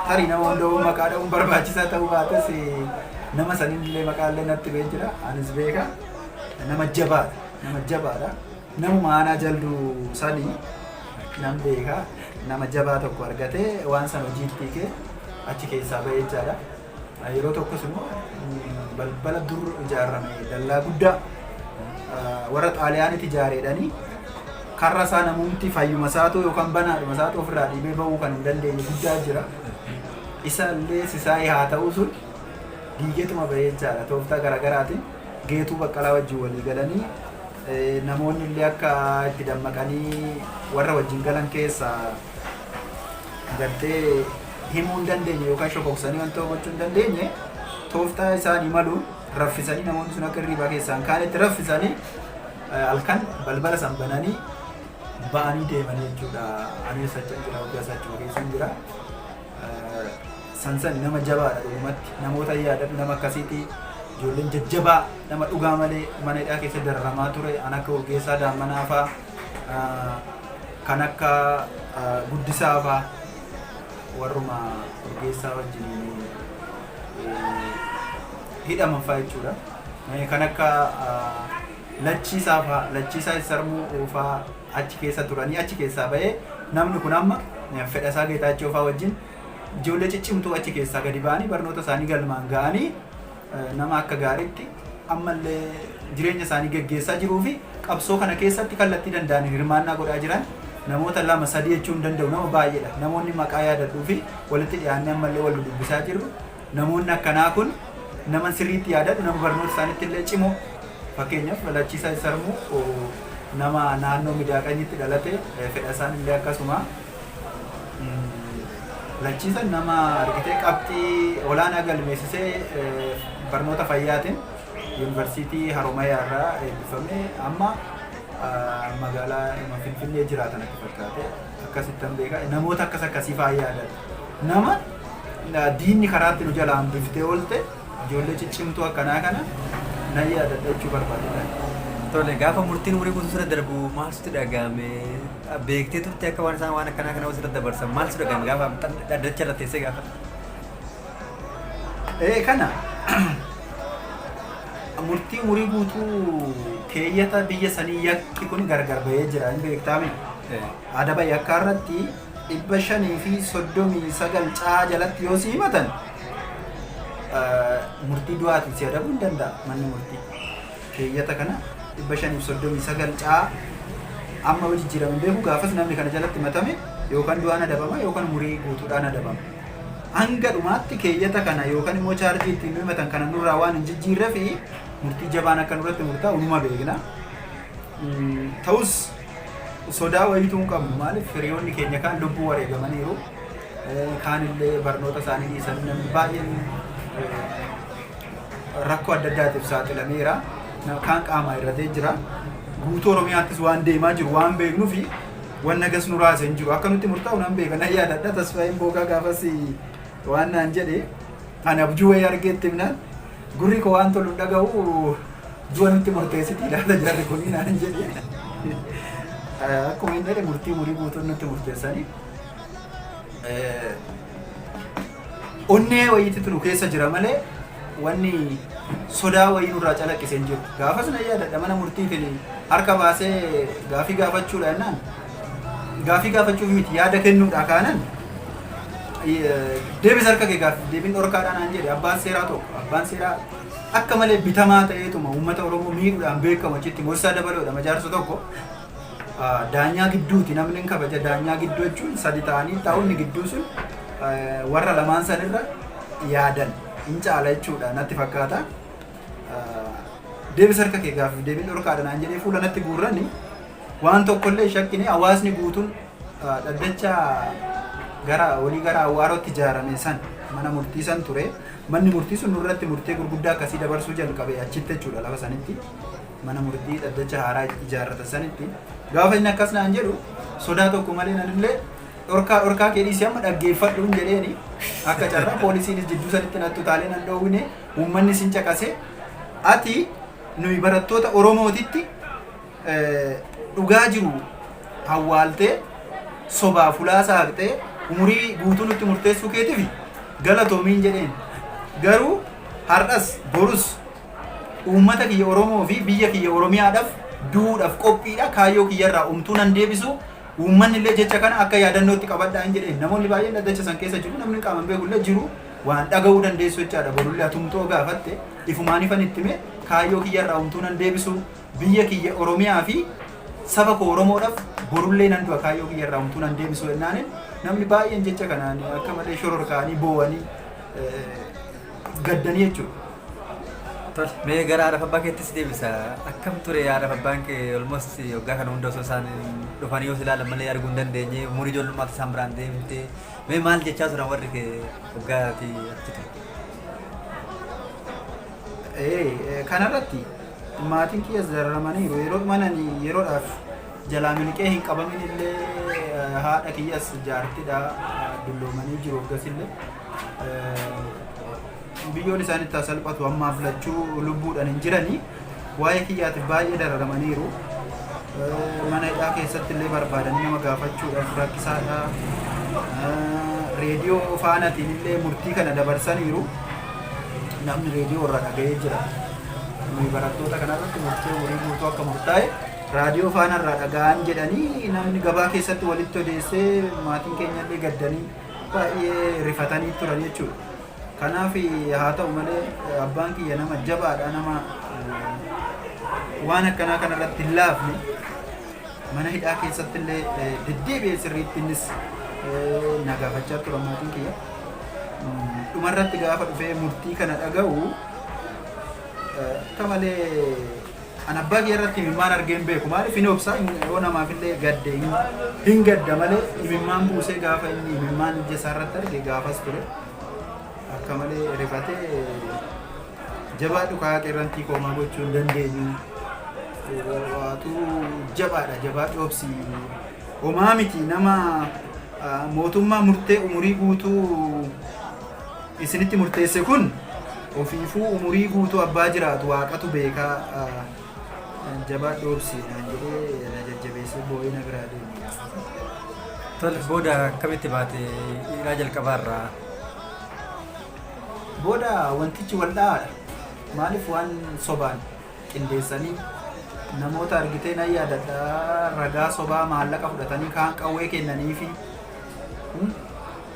Tarii nama hunda maqaa dha'uun barbaachisaa ta'uu baates, nama sanillee maqaa illee natti bee jira, anis beeka. Nama jabaadha, nama jabaadha. Namuma aanaa Jalduu sanii nan beeka. Nama jabaa tokko argatee waan san hojiitti hiikee achi keessaa ba'ee jechaadha. Yeroo tokkos immoo balbala dur ijaarame, dallaa guddaa warra Xaaliyaanitti ijaareedhanii, karra isaa namumti fayyuma isaatu yookaan banaadhuma isaatu ofirraa dhiibee bahuu kan hin dandeenye guddaa jira. Isa illee Sisaayii haa ta'u sun diigeetuma bahee jechaadha. Tooftaa garaagaraatiin Geetuu Baqqalaa wajjin walii galanii, namoonni illee akka itti dammaqanii warra wajjin galan keessaa gartee himuu hin dandeenye yookaan shokoksanii wanta gochuu hin dandeenye, tooftaa isaanii maluun raffisanii, namoonni sun akka hirribaa keessaa hin kaanetti raffisanii, halkan balbala san bananii ba'anii deemanii jechuudha. Anis achi jira, waggaa isaa achuma keessa jira. San san nama jabaadha dhugumatti. Namoota yaadadhu nama akkasiiti. Ijoolleen jajjabaa nama dhugaa malee mana hidhaa keessa dararamaa ture an akka Urgeessaa Daammanaa faa, kan akka Guddisaa faa, warruma Urgeessaa wajjiniin hidhaman faa jechuudha. Kan akka Lachiisaa faa, Lachiisaa Sarmuu faa achi keessa turanii achi keessaa bahee namni kun amma Fedhasaa Geetaachoo faa wajjin ijoollee ciccimtuu achi keessaa gadi ba'anii barnoota isaanii galmaan ga'anii nama akka gaariitti ammallee jireenya isaanii geggeessaa jiruu fi qabsoo kana keessatti kallattii danda'aniin hirmaannaa godhaa jiran namoota lama sadii jechuu hin danda'u, nama baay'eedha. Namoonni maqaa yaadadhuu fi walitti dhiyaannee ammallee wal dubbisaa jirru namoonni akkanaa kun nama sirriitti yaadadhu, nama barnoota isaaniitti illee cimoo. Fakkeenyaaf Lachiisaa Sarmuu nama naannoo Midaaqanyitti dhalate, Fedhasaan illee akkasuma. Lachiisan nama argitee qabxii olaanaa galmeessisee barnoota fayyaatiin Yuunivarsiitii Haromayaa irraa eebbifame, amma magaalaa Finfinnee jiraatan akka fakkaate akkasittan beeka. Namoota akkas akkasii fa'aa yaadadha. Nama diinni karaatti nu jalaa hambiftee oolte, ijoollee ciccimtuu akkanaa kana nan yaadadha jechuu barbaadedha. Tole, gaafa murtiin umurii guutuu sirra darbu maal sitti dhaga'ame? Beektee turte akka waan isaan waan akkanaa kana sirra dabarsan, maal sitti dhaga'ame gaafa dhaddacha irra teessee gaafa? Ee, kana murtii umurii guutuu keeyyata biyya sanii yakki kun gargar bahee jira, hin beektaami. Adaba yakkaa irratti 539 caa jalatti yoo si himatan, murtii du'aatiin si adabuu hin danda'a manni murtii. Keeyyata kana 539 caa amma yoo jijjiirame hin beeku, gaafas namni kana jalatti himatame yookaan du'aan adabama yookaan umurii guutuudhaan adabama. Hanga dhumaatti keeyyata kana yookaan immoo chaarjii ittiin nu himatan kana nurraa waan hin jijjiirree fi murtii jabaan akka nurratti murtaa'u numa beekna. Ta'us sodaa wayiituu hin qabnu. Maaliif, hiriyoonni keenya kaan lubbuu wareegamaniiru. Kaan illee barnoota isaanii dhiisanii, namni baay'een rakkoo adda addaatiif saaxilameera. Kaan qaamaa irratee jira. Guutuu Oromiyaattis waan deemaa jiru waan beeknuufi wanna gas nu raase hin jiru. Akka nutti murtaa'u nan beeka. Nan yaadadha, Tasfaayeen Boogaa gaafas waan naan jedhe, ani abjuu wayii argeetti himnaan, "Gurri koo waan tolu hin dhaga'u, du'a nutti murteessiti ilaala jarri kuni," naan jedhe. Akkuma hin jedhe, murtii umurii guutuun nutti murteessanii. Onnee wayiititu nu keessa jira malee wanni sodaa wayii nurraa calaqqise hin jiru. Gaafas nan yaadadha, mana murtiitiin harka baasee gaafii gaafachuudha jennaan, gaafii gaafachuuf miti, yaada kennuudha kaanan, "Deebis harka kee, gaafii deebiin dhorkaadhaa," naan jedhe abbaan seeraa tokko. Abbaan seeraa akka malee bitamaa ta'eetuma uummata Oromoo miidhuudhaan beekamu achitti Moosisaa Dabaloodha majaarsu tokko. Daanyaa gidduuti namni hin kabaja. Daanyaa gidduu jechuun sadi ta'anii taa'uun, gidduu sun warra lamaan sanirra yaadan hin caala jechuudha natti fakkaata. "Deebis harka kee, gaafii deebiin dhorkaadha," naan jedhee fuula natti guurrani, waan tokkollee shakkine. Hawaasni guutuun dhaddacha gara olii gara Awwaarootti ijaarame san, mana murtii san ture. Manni murtii sun nurratti murtee gurguddaa akkasii dabarsuu jalqabe achitti jechuudha, lafa sanitti. Mana murtii dhaddacha haaraa ijaarratan sanitti. Gaafa inni akkas naan jedhu, sodaa tokko malee nanillee, "Dhorkaa dhorkaa kee dhiisii, amma dhaggeeffadhuun," jedheeni. Akka carraa poolisiinis jidduu sanitti natti utaalee nan dhoowwine, uummanni sin caqase. "Ati nuyi barattoota Oromootitti dhugaa jiru hawwaaltee, sobaa fulaa saaqxee, umurii guutuu nutti murteessuu keetiif galatoomiin," jedheen. "Garuu har'as borus uummata kiyya Oromoo fi biyya kiyya Oromiyaadhaaf du'uudhaaf qophiidha. Kaayyoo kiyyarraa umtuu nan deebisu. Uummanni illee jecha kana akka yaadannootti qabadhaan," jedheen. Namoonni baay'een dhaddacha san keessa jiru, namni qaaman beeku illee jiru, waan dhaga'uu dandeessu jechaadha. Borullee atumtoo gaafatte, ifumaan ifan itti hime. Kaayyoo kiyyarraa umtuu nan deebisu, biyya kiyya Oromiyaa fi saba koo Oromoodhaaf borullee nan du'a, kaayyoo kiyyarraa umtuu nan deebisu jennaanin, namni baay'een jecha kanaan akka malee shororkaanii boo'anii gaddanii jechuudha. Tole, mee gara haadha abbaa keettis deebisa. Akkam ture haadha abbaan kee? Almost waggaa kana hunda osoo isaan dhufanii yoo ilaalan malee arguu hin dandeenye, umurii ijoollummaatti isaan biraan deemte. Mee maal jechaa turan warri kee waggaa ati achi turte? Kanarratti maatiin kiyyas dararamaniiru. Yeroo manani yeroodhaaf jalaa miliqee hin qabamin illee, haadha kiyyas jaartidha, dulloomanii jiru waggasillee. Biyyoon isaan itti salphatu, ammaaf lachuu lubbuudhaan hin jiranii. Waa'ee kiyyaatiif baay'ee dararamaniiru. Mana hidhaa keessatti illee barbaadanii nama gaafachuudhaaf rakkisaadha. Reediyoo faanatiin illee murtii kana dabarsaniiru. Namni reediyoo irraa dhaga'ee jira. Nuyi barattoota kanarratti murtee umurii guutuu akka murtaa'e raadiyoo faanarraa dhaga'an jedhanii namni gabaa keessatti walitti odeessee, maatiin keenya illee gaddanii baay'ee rifatanii turan jechuudha. Kanaaf haa ta'u malee, abbaan kiyya nama jabaadha, nama waan akkanaa kanarratti hin laafne. Mana hidhaa keessatti illee deddeebi'ee sirriitti innis na gaafachaa tura maatiin kiyya. Dhumarratti gaafa dhufee murtii kana dhaga'u, akka malee an abbaa kiyya irratti imimmaan argee hin beeku. Maaliif, hin obsa, yoo namaaf illee gadde hin gadda malee, imimmaan buusee gaafa inni imimmaan ija isaa irratti arge gaafas ture. Akka malee rifatee, "Jabaadhu kaa qeerrantii koomaa, gochuu hin dandeenyu. Waatu jabaadha, jabaadhu, obsi. Homaa miti, nama mootummaa murtee umurii guutuu isinitti murteesse kun ofiifuu umurii guutuu abbaa jiraatu waaqatu beekaa." Jabaadhu obsi naan jedhee na jajjabeessee boo'ee na biraa deeme gaafa sana. Tole booda akkamitti baate hidhaa jalqabaarraa? Booda wantichi wal dha'aadha. Maaliif waan sobaan qindeessanii namoota argitee nan yaadadha ragaa sobaa maallaqa fudhatanii kaan qawwee kennaniifi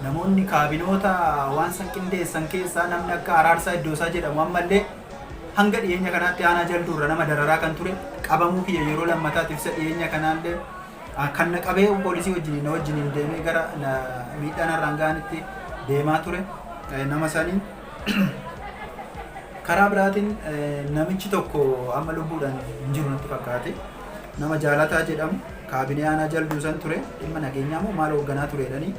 namoonni kaabinoota waan san qindeessan keessaa namni akka Araarsaa Iddoosaa jedhamu ammallee hanga dhiyeenya kanaatti aanaa jalduurra nama dararaa kan ture qabamuu kiyya yeroo lammataatiif isa dhiyeenya kanaallee kan na qabee poolisii wajjiniin na wajjiniin deemee gara miidhaa narraan ga'anitti deemaa ture nama saniin. Karaa biraatiin namichi tokko amma lubbuudhaan hin jiru natti fakkaate. Nama Jaalataa jedhamu kaabinee aanaa jalduu san ture dhimma nageenyaa moo maal hoogganaa ture jedhanii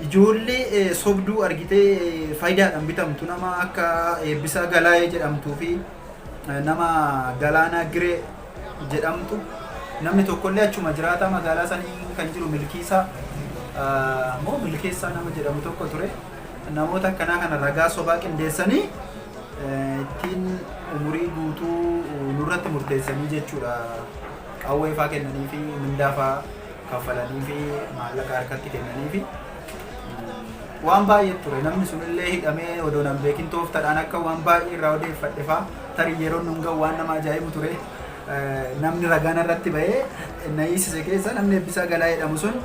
ijoollee sobduu argitee faayidaadhaan bitamtu nama akka Eebbisaa Galaayee jedhamtuu fi nama Galaanaa Giree jedhamtu namni tokkollee achuma jiraataa magaalaa sanii kan jiru Milkiisaa moo Milkeessaa nama jedhamu tokko ture. Namoota akkanaa kana ragaa sobaa qindeessanii ittiin umurii guutuu nurratti murteessanii jechuudha. Qawwee faa kennanii fi mindaa faa kaffalanii fi maallaqa harkatti kennanii fi waan baay'ee ture. Namni sunillee hidhamee odoo nan beekin tooftadhaan akka waan baay'ee irraa odeeffadhe faa tarii yeroo nun ga'u waan nama ajaa'ibu ture. Namni ragaan irratti ba'ee na hiisise keessa namni Eebbisaa Galaa jedhamu sun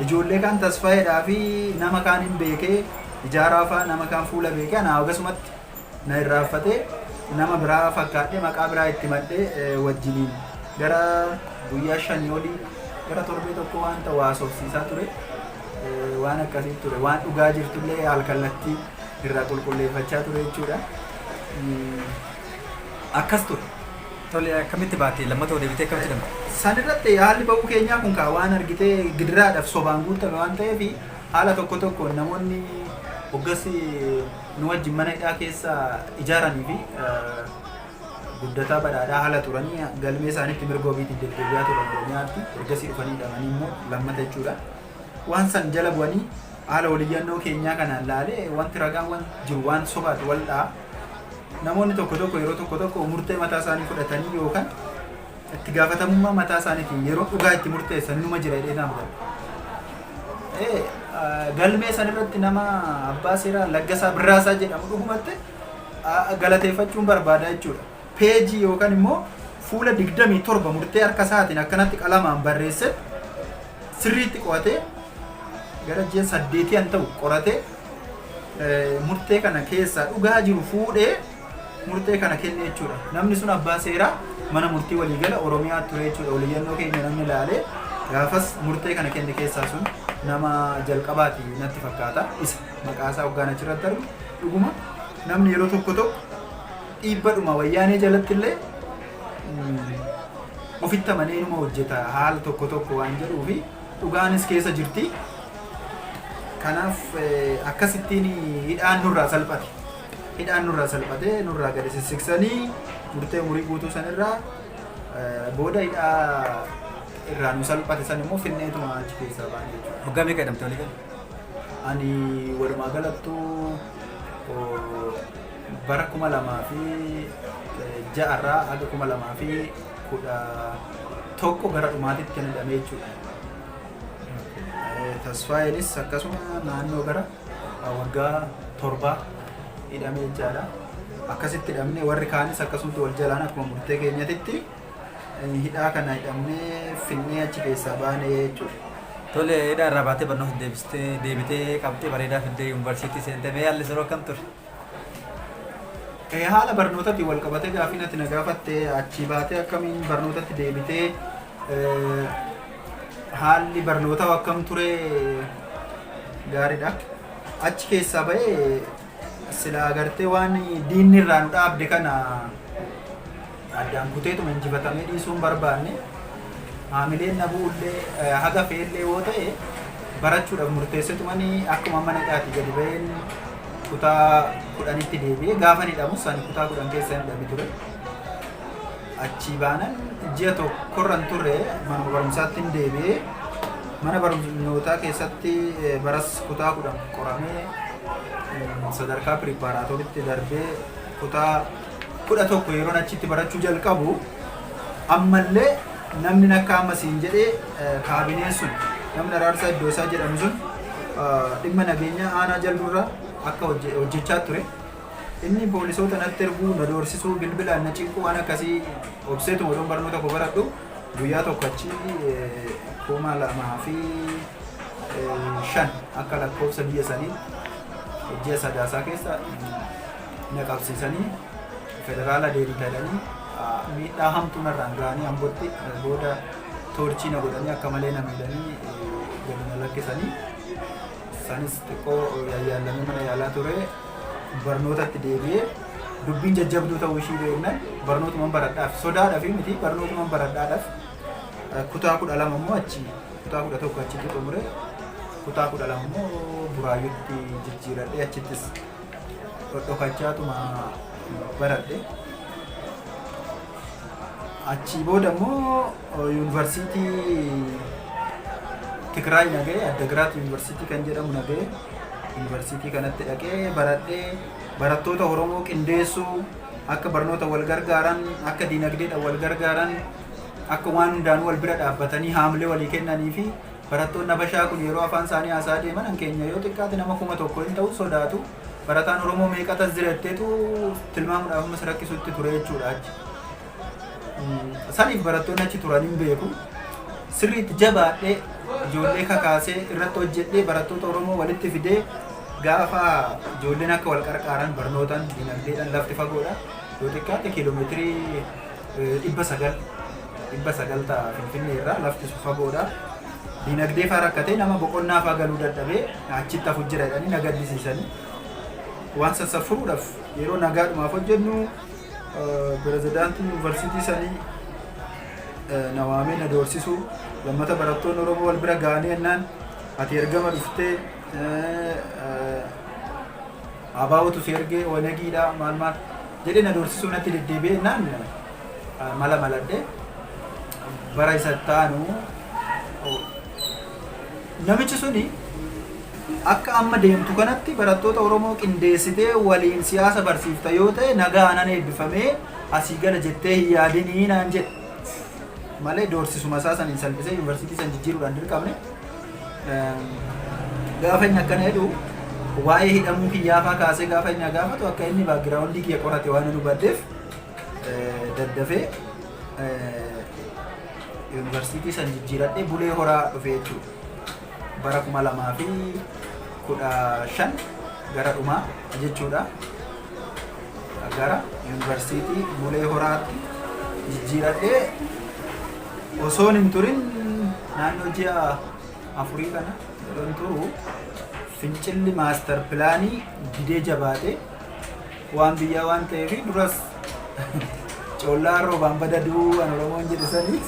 ijoollee kaan Tasfaayeedhaa fi nama kaan hin beekee ijaaraa faa nama kaan fuula beekee anaa akkasumatti na irraanfatee nama biraa fakkaadhee maqaa biraa itti madhee wajjiniin gara guyyaa shanii olii gara torbee tokko waan ta'u haasofsiisaa ture. Waan akkasii ture. Waan dhugaa jirtullee alkallattii irraa qulqulleeffachaa ture jechuudha. Akkas ture. Tole akkamitti baate lammata deebitee akkamitti hidhamte? San irratti haalli ba'uu keenyaa kun kaa waan argitee gidiraadhaaf sobaan guutame waan ta'eef haala tokko tokkoon namoonni hoggas nu wajjin mana hidhaa keessa ijaaranii fi guddataa badhaadhaa haala turanii galmee isaaniitti mirga wabiitiin deddeebi'aa turan Oromiyaatti ergasii dhufanii hidhamanii immoo lammata jechuudha. Waan san jala bu'anii haala waliyyannoo keenyaa kanaan laalee wanti ragaan waan jiru waan sobaati wal dha'a. Namoonni tokko tokko yeroo tokko tokko murtee mataa isaanii fudhatanii yookaan itti gaafatamummaa mataa isaaniitiin yeroo dhugaa itti murteessan numa jira jedhee nama Galmee san irratti nama abbaa seeraa Laggasaa Birraasaa jedhamu dhugumatti galateeffachuun barbaada jechuudha. Peejii yookaan immoo fuula 27 murtee harka isaatiin akkanatti qalamaan barreesse sirriitti qo'atee gara ji'a saddeetii an ta'u qoratee murtee kana keessaa dhugaa jiru fuudhee murtee kana kenne jechuudha. Namni sun abbaa seeraa mana murtii waliigala Oromiyaa ture jechuudha. Waliyyannoo keenya namni ilaalee gaafas murtee kana kenne keessaa sun nama jalqabaati natti fakkaata. Isa maqaa isaa hoggaan achirratti argu dhuguma namni yeroo tokko tokko dhiibbadhuma wayyaanee jalatti illee ofitti amanee numa hojjeta haala tokko tokko waan jedhuu fi dhugaanis keessa jirti. Kanaaf akkasittiin hidhaan nurraa salphate. Hidhaan nurraa salphate nurraa gadi sissiksanii murtee umurii guutuu sanirraa booda hidhaa irraa nu salphate san immoo finneetuma achi keessaa baane jechuudha. Waggaa meeqa hidhamte walii gala? Ani walumaa galattuu bara 2006 irraa haga 2011 gara dhumaatitti kan hidhame jechuudha. Tasfaayeenis akkasuma naannoo gara waggaa torbaa hidhamee jechaadha. Akkasitti hidhamne warri kaanis akkasumatti wal jalaan akkuma murtee keenyatitti hidhaa kana hidhamnee finnee achi keessaa baane jechuudha. Tole hidhaa irraa baatee barnoota deebistee deebitee qabxii bareedaa fiddee yuunivarsiitii seentee mee haalli yeroo akkam ture? Haala barnootatti wal qabatee gaafiin ati na gaafatte achii baatee akkamiin barnootatti deebitee haalli barnootaa akkam ture gaariidha. Achi keessaa bahee sila agartee waan diinni irraa nu dhaabde kana addaan kuteetuma injifatamee dhiisuu hin barbaanne. Haamileen na bu'ullee haga fe'ellee yoo ta'e barachuudhaaf murteessetumani akkuma mana hidhaatii gadi baheen kutaa 10tti deebi'ee gaafa hidhamus ani kutaa 10 keessa hin hidhame ture. Achii baanan ji'a tokkorra hin turre manuma barumsaatti hin deebi'ee mana barnootaa keessatti baras kutaa 10 qoramee sadarkaa piripaaraatoritti darbee kutaa 11 yeroon achitti barachuu jalqabu Ammallee namni akka amma siin jedhee kaabineen sun, namni Araarsaa Iddoosaa jedhamu sun, dhimma nageenyaa aanaa Jalduurraa akka hojjechaa ture. Inni poolisoota natti erguu, na doorsisuu, bilbilaan na cinquu, waan akkasii obseetuma odoon barnoota koo baradhu, guyyaa tokko achi 2005 akka lakkoofsa biyya sanii ji'a Sadaasaa keessa na qabsiisanii federaala deebiitanii miidhaa hamtuu narraan ga'anii, Ambotti booda torture na godhanii, akka malee na miidhanii gadi na lakkisanii. Sanis xiqqoo yayyaallamee mana yaalaa ture. Barnootatti deebi'ee, dubbiin jajjabduu ta'uu ishii beeknan, barnootuman baradhaaf, sodaadhaaf miti, barnootuman baradhaadhaaf kutaa 12 immoo achi, kutaa 11 achitti xumure, kutaa 12 immoo Buraayyutti jijjiiradhee achittis dhodhokachaatuma baradhe. Achii booda immoo yuunivarsiitii Tigraay naga'e, Addagiraat Yuunivarsiitii kan jedhamu naga'e. Yuunivarsiitii kanatti dhaqee baradhee, barattoota Oromoo qindeessuu, akka barnoota wal gargaaran, akka dinagdeedhaan wal gargaaran, akka waan hundaanuu wal bira dhaabbatanii haamlee walii kennanii fi barattoonni Habashaa kun yeroo afaan isaanii haasaa deeman, an keenya yoo xiqqaate nama 1000 hin ta'u sodaatu. Barataan Oromoo meeqatas jira jetteetu tilmaamuudhaaf ammas rakkisutti ture jechuudha achi. Saniif barattoonni achi turan hin beeku. Sirriitti jabaadhee, ijoollee kakaasee, irratti hojjedhee, barattoota Oromoo walitti fidee, gaafa ijoolleen akka wal qarqaaran barnootaan, dinagdeedhaan, lafti fagoodha. Yoo xiqqaate kiiloomeetirii 900, 900 ta'a Finfinnee irraa, lafti sun fagoodha. Dinagdee faa rakkatee nama boqonnaa faa galuu dadhabee achitti hafu jira jedhanii na gaddisiisanii. Waan sassaffuruudhaaf yeroo nagaadhumaaf hojjennu, pirezidaantiin yuunivarsiitii sanii na waamee na doorsisuu, lammata barattoonni Oromoo wal bira ga'anii jennaan, ati ergama dhuftee, ABOtu si ergee, ONGdha, maal maal jedhee na doorsisuu natti deddeebi'ee jennaan, mala maladhee bara isa taanu namichi suni akka amma deemtu kanatti barattoota Oromoo qindeessitee waliin siyaasa barsiifta yoo ta'e, nagaa anan eebbifamee asii gala jettee hin yaadinii naan jedhe malee, doorsisuma isaa saniin salphisee yuunivarsiitii san jijjiiruudhaan dirqamne. Gaafa inni akkana jedhu, waa'ee hidhamuu kiyyaafaa kaasee gaafa inni gaafatu, akka inni background kiyya qorate waan hin hubadheef, daddafee yuunivarsiitii san jijjiiradhee Bulee Horaa dhufe jechuudha. Bara 2015 gara dhumaa jechuudha. Gara yuunivarsiitii Bulee Horaatti jijjiiradhee osoon hin turin, naannoo ji'a 4 kana yeroo hin turu, fincilli master plan didee jabaate. Waan biyyaa waan ta'eef, duras coollaa roobaan badaduu an Oromoon jedhe sanii,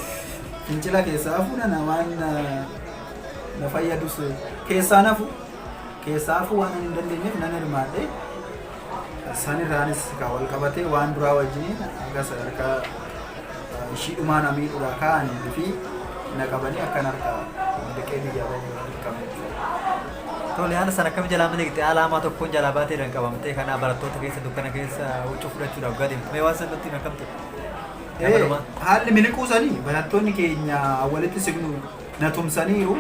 fincila keessaa hafu nana waan na fayyadus keessaa nafu keessaa hafuu waan hin dandeenyeef nan hirmaadhe. Sanirraanis kan wal qabatee waan duraa wajjiniin akka sadarkaa ishii dhumaa na miidhuudhaa ka'anii fi na qabanii akkan harka miliqee biyyaa bahu dirqame jechuudha. Tole, haala sana akkam jalaa miliqxe? Haala hamaa tokkoon jalaa baatee qabamtee, kana barattoota keessa dukkana keessa huccuu fudhachuudhaaf gadi. Mee waan san nutti himi, akkam ture? Haalli miliquu sanii, barattoonni keenya walitti siqnu na tumsaniiru.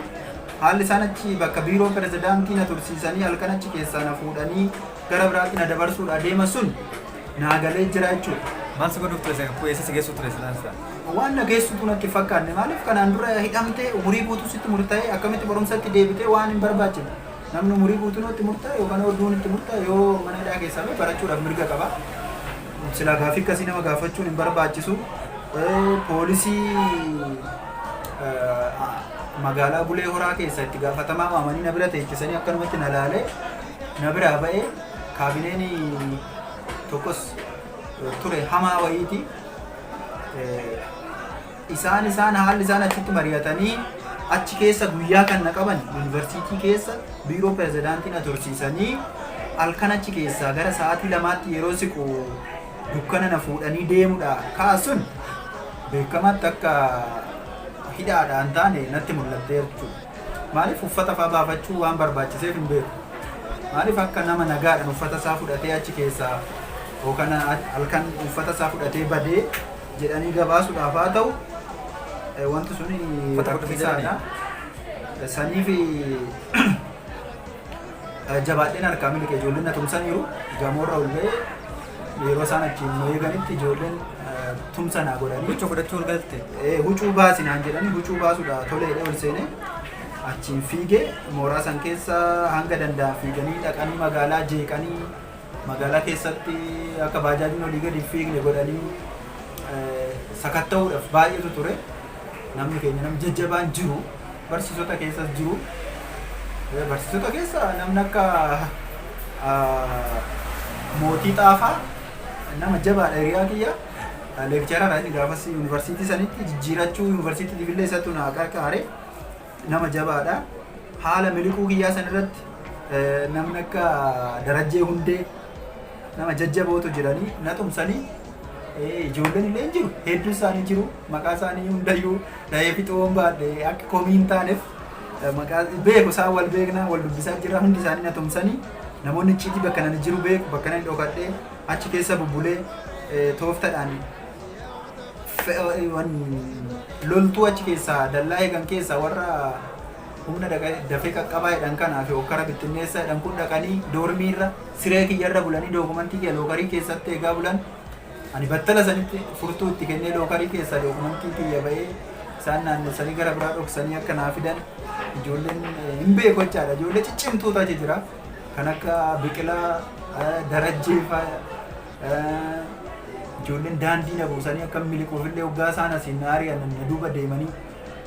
Haalli isaan achi bakka biiroo pirezidaantii na tursiisanii, halkan achi keessaa na fuudhanii gara biraatti na dabarsuudha deema sun naa galee jira jechuudha. Maal si godhuuf ture? Eessa si geessu ture silaan isaa? Waan na geessutu natti hin fakkaanne. Maaliif, kanaan dura hidhamtee umurii guutuu sitti murtaa'e, akkamitti barumsatti deebitee? Waan hin barbaachifne. Namni umurii guutuu itti murtaa'e yookaan oduun itti murtaa'e, yoo mana hidhaa keessaa bahe barachuudhaaf mirga qaba. Silaa gaaffii akkasii nama gaafachuun hin barbaachisu. Poolisii magaalaa Bulee Horaa keessa itti gaafatamaa waamanii na bira teechisanii, akkanumatti na laalee na biraa ba'ee, kaabineen tokkos ture hamaa wayiiti. Isaan haalli isaan achitti mari'atanii, achi keessa guyyaa kan na qaban, yuunivarsiitii keessa biiroo pirezidaantii na tursiisanii, halkan achi keessaa gara sa'aatii 2tti yeroo siqu dukkana na fuudhanii deemudha kaasun beekamaatti akka hidhaadhaan taane natti mul'attee jechuudha. Maaliif, uffata fa'aa baafachuu waan barbaachiseef hin beeku. Maaliif, akka nama nagaadhaan uffata isaa fudhatee achi keessaa yookaan halkan uffata isaa fudhatee badee jedhanii gabaasuudhaaf haa ta'u wanti sun Uffata godhate rakkisaadha. Saniif jabaadheen harkaa miliqe. Ijoolleen na tumsaniiru. Gamoorra ol ba'ee yeroo isaan achiin nu eeganitti ijoolleen tumsa naa godhanii. Huccuu fudhachuu ol galte. Huccuu baasi naan jedhanii, huccuu baasuudha toleedha ol seenee achiin fiigee mooraa san keessa hanga danda'an fiiganii dhaqanii magaalaa jeeqanii, magaalaa keessatti akka baajaajiin olii gadi hin fiigne godhanii sakatta'uudhaaf baay'eetu ture. Namni keenya namni jajjabaan jiru, barsiisota keessas jiru. Barsiisota keessa namni akka Mootii Xaafaa nama jabaadha, hiriyaa kiyya. Lecturer inni gaafas yuunivarsiitii sanitti jijjiirachuu yuunivarsiitiitiif illee isatu naa qarqaare, nama jabaadha. Haala miliquu kiyyaa san irratti namni akka Darajjee Hundee nama jajjabootu jiranii na tumsanii. Ijoolleen illee hin jiru, hedduu isaanii jiru. Maqaa isaanii hundayyuu dhahee fixuun baadhe, akka komii hin taaneef maqaa beeku. Isaan wal beekna, wal dubbisaa jira. Hundi isaanii na tumsanii, namoonni icciitii bakka nani jiru beeku, bakka nani dhokadhee achi keessa bubbulee tooftadhaan loltuu achi keessaa dallaa eegan keessaa warra humna dafee qaqqabaa jedhan kanaa fi hokkara bittinneessaa jedhan kun dhaqanii doormiirra siree kiyyarra bulanii dookumantii kiyya lookarii keessatti eegaa bulan. Ani battala sanitti furtuu itti kennee lookarii keessaa dookumantii kiyya ba'ee isaan naannessanii gara biraa dhoksanii akka naa fidan ijoolleen hin beeku jechaadha. Ijoollee ciccimtuutu achi jira. Kan akka Biqilaa, Darajjee fa'aa, ijoolleen daandii na buusanii akka miliquufillee hoggaa isaan asiin na ari'an na duuba deemanii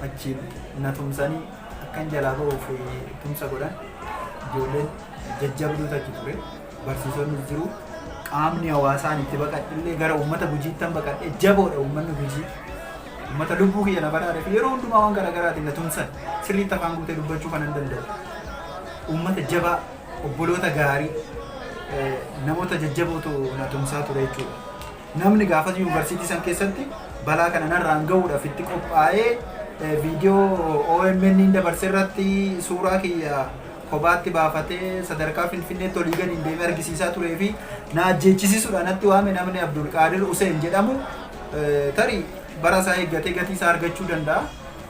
achiin na tumsanii akkan jalaa ba'uuf tumsa godhan. Ijoolleen jajjabduutu achi ture. Barsiisonni jiru. Qaamni hawaasaan itti baqadhillee gara uummata Gujiittan baqadhee. Jaboodha uummanni Gujii. Uummata lubbuu kiyya na baraare fi yeroo hundumaa waan garaagaraatiin na tumsan, sirriitti afaan guutee dubbachuu kan hin danda'u. Uummata jabaa, obboloota gaarii, namoota jajjabootu na tumsaa ture jechuudha. Namni gaafas yuunivarsiitii san keessatti balaa kana narraan gahuudhaaf itti qophaa'ee viidiyoo OMN dabarse irratti suuraa kiyya kophaatti baafatee sadarkaa Finfinneetti olii gadi deemee argisiisaa turee fi na ajjeechisiisuudhaan natti waame, namni Abdulqaadir Hussein jedhamu, tarii bara isaa eeggatee gatii isaa argachuu danda'a.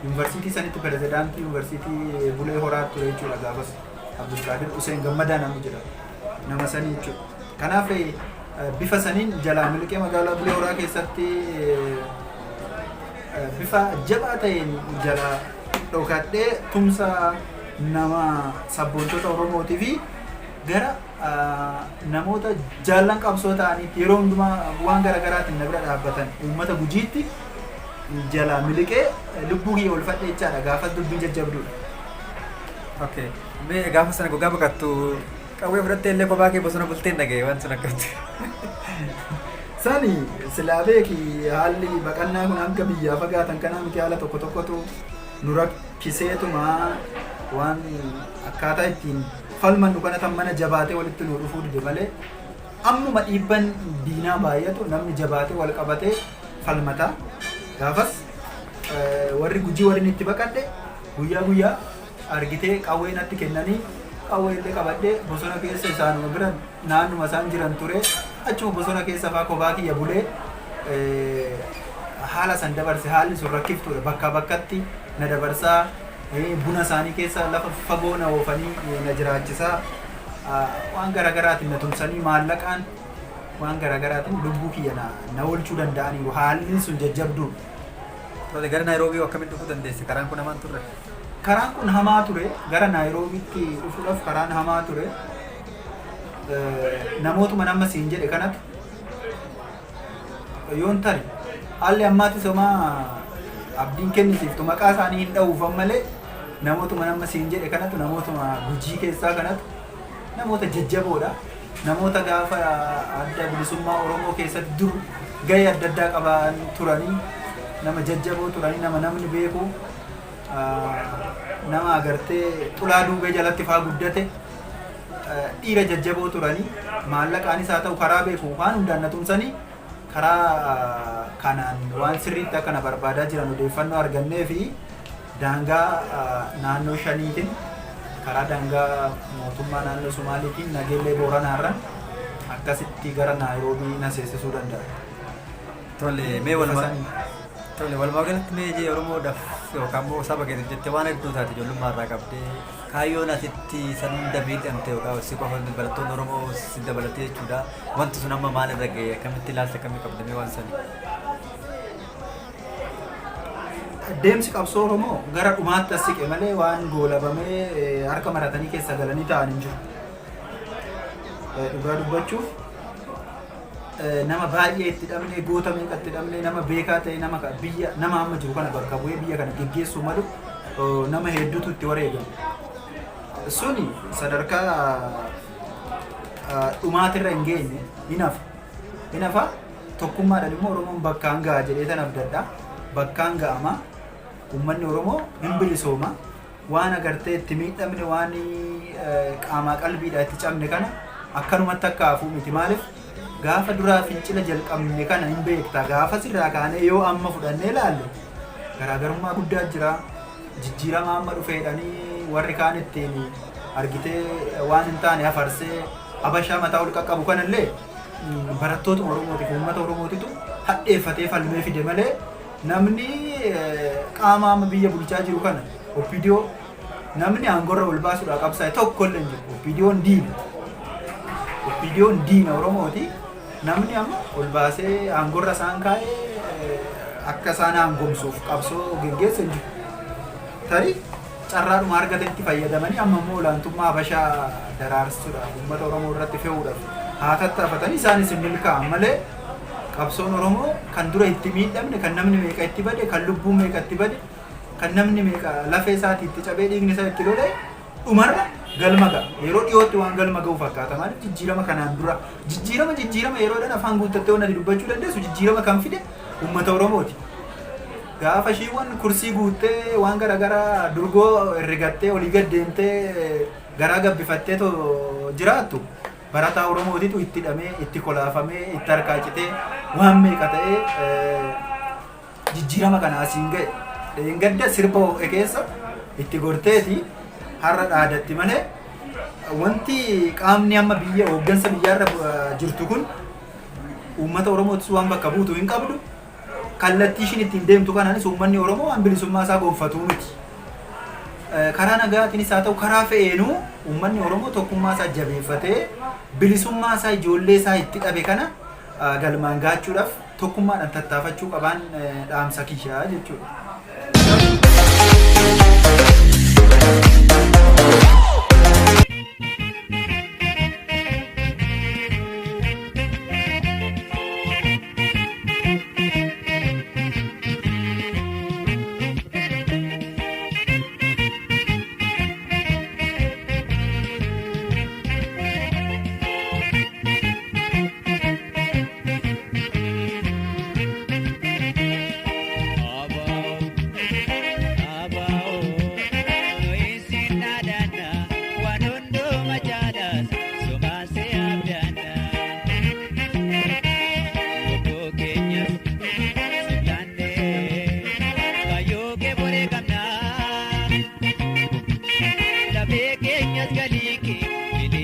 Yuunivarsiitii sanitti pirezidaantii yuunivarsiitii Bulee Horaa ture jechuudha gaafas. Abdulqaadir Hussein Gammadaa namni jedhamu. Nama sanii jechuudha. Kanaaf bifa saniin jalaa miliqee magaalaa Bulee Horaa keessatti bifa jabaa ta'een jalaa dhokadhee tumsa nama sabboontota Oromootii fi gara namoota jaallan qabsoo ta'aniitti yeroo hundumaa waan garaagaraatiin na bira dhaabbatan, uummata Gujiitti jalaa miliqee lubbuu kiyya oolfadhe jechaadha. Gaafas dubbiin jajjabduudha. Okay. Mee gaafa sana gogaa baqattu qawwee fudhattee illee kophaa kee bosona bultee hin dhagaye, waan sun akkamitti? Sani silaa beeki, haalli baqannaa kun hanga biyyaa fagaatan kanaa miti. Haala tokko tokkotu nu rakkiseetuma waan akkaataa ittiin falmannu kana tan mana jabaatee walitti nu dhufuu dide malee, ammuma dhiibban diinaa baay'atu namni jabaatee wal qabatee falmata. Gaafas warri Gujii warri inni itti baqadhe guyyaa guyyaa argitee qawwee natti kennanii, qawwee illee qabadhee bosona keessa isaanuma bira naannuma isaan jiran ture. Achuma bosona keessa faa kophaa kiyya bulee haala san dabarse. Haalli sun rakkiftuudha. Bakkaa bakkatti na dabarsaa, buna isaanii keessa lafa fagoo na oofanii na jiraachisaa, waan garaagaraatiin na tumsanii, maallaqaan waan garaagaraatiin lubbuu kiyya na oolchuu danda'aniiru. Haalli sun jajjabduudha. Tole, gara Naayiroobii akkamitti dhufuu dandeesse? Karaan kun hamaan turre? Karaan kun hamaa ture. Gara Naayiroobiitti dhufuudhaaf karaan hamaa ture. Namootuma nama siin jedhe kanatu yoon tari haalli ammaatis homaa abdiin kennisiiftu, maqaa isaanii hin dha'uufan malee, namootuma nama siin jedhe kanatu, namootuma Gujii keessaa kanatu, namoota jajjaboodha. Namoota gaafa Adda Bilisummaa Oromoo keessatti dur gahee adda addaa qaban turanii, nama jajjaboo turanii, nama namni beeku, nama agartee xulaa duubee jalatti faa guddate, dhiira jajjaboo turanii, maallaqaanis haa ta'u karaa beeku waan hundaan na tumsanii, karaa kanaan waan sirriitti akka na barbaadaa jiran odeeffannoo argannee fi daangaa naannoo shaniitiin, karaa daangaa mootummaa naannoo Somaaliitiin, Nageellee Booranaarran akkasitti gara Naayiroobii na seensisuu danda'a. Tole, mee walumaa tole walumaa galatti mee jee Oromoodhaaf yookaan immoo saba keetiif jettee waan hedduu taate ijoollummaa irraa qabdee kaayyoon asitti san hunda miidhamte yookaan si qofa miti barattoonni Oromoo si dabalatee jechuudha. Wanti sun amma maal irra ga'e, akkamitti ilaalcha akkamii qabda mee waan sanii? Deemsi qabsoo Oromoo gara dhumaatti as siqe malee waan goolabamee harka maratanii keessa galanii taa'an hin jiru. Dhugaa dubbachuuf nama baay'ee itti dhabne, goota meeqa itti dhabne, nama beekaa ta'e, nama biyya nama amma jiru kana bakka bu'ee biyya kana geggeessuu malu nama hedduutu itti wareegame. Suni sadarkaa dhumaatirra hin geenye, hin hafa. Hin hafa, tokkummaadhaan immoo Oromoon bakkaan ga'a jedhee tan abdadha. Bakkaan ga'ama. Uummanni Oromoo hin bilisooma. Waan agartee itti miidhamne, waan qaamaa qalbiidhaa itti cabne kana akkanumatti akka hafuu miti. Maaliif, gaafa duraa fincila jalqabne kana hin beekta. Gaafa sirraa kaanee yoo amma fudhannee ilaalle garaagarummaa guddaa jira. Jijjiirama amma dhufeedhanii warri kaan ittiin argitee waan hin taane hafarsee Habashaa mataa ol qaqqabu kanallee barattootuma Oromootiif uummata Oromootitu hadheeffatee falmee fide malee namni qaama amma biyya bulchaa jiru kana, OPDO, namni aangorra ol baasuudhaa qabsaa'e tokko illee hin jiru. OPDOn diina. OPDOn diina Oromooti. Namni amma ol baasee aangorra isaan kaa'ee akka isaan aangomsuuf qabsoo geggeesse hin jiru. Tarii carraadhuma argatetti fayyadamanii amma immoo olaantummaa Habashaa daraarsuudhaaf uummata Oromoo irratti fe'uudhaaf haa tattaafatanii isaanis hin milkaa'an malee qabsoon Oromoo kan dura itti miidhamne, kan namni meeqa itti bade, kan lubbuun meeqa itti bade, kan namni meeqa lafee isaatii itti cabee dhiigni isaa itti lola'e dhumarra galma ga'a. Yeroo dhiyootti waan galma ga'u fakkaata. Maaliif, jijjiirama kanaan dura jijjiirama jijjiirama yeroodhaan afaan guuttattee waan ati dubbachuu dandeessu jijjiirama kan fide uummata Oromooti. Gaafa ishiiwwan kursii guuttee waan garaagaraa durgoo herregattee olii gad deemtee garaa gabbifattee jiraattu barataa Oromootitu itti hidhamee, itti kolaafamee, itti harkaa citee, waan meeqa ta'ee jijjiirama kana asiin ga'e. Dheengadda sirba ho'e keessa itti gorteeti har'a dhaadatti malee wanti qaamni amma biyya hooggansa biyyaarra jirtu kun uummata Oromootis waan bakka buutu hin qabdu. Kallattii ishiin ittiin deemtu kanaanis uummanni Oromoo waan bilisummaa isaa gonfatuu miti. Karaa nagaatiinis haa ta'u karaa fe'eenuu uummanni Oromoo tokkummaa isaa jabeeffatee bilisummaa isaa ijoollee isaa itti dhabe kana galmaan gaachuudhaaf tokkummaadhaan tattaafachuu qabaan dhaamsa kiyyaa jechuudha.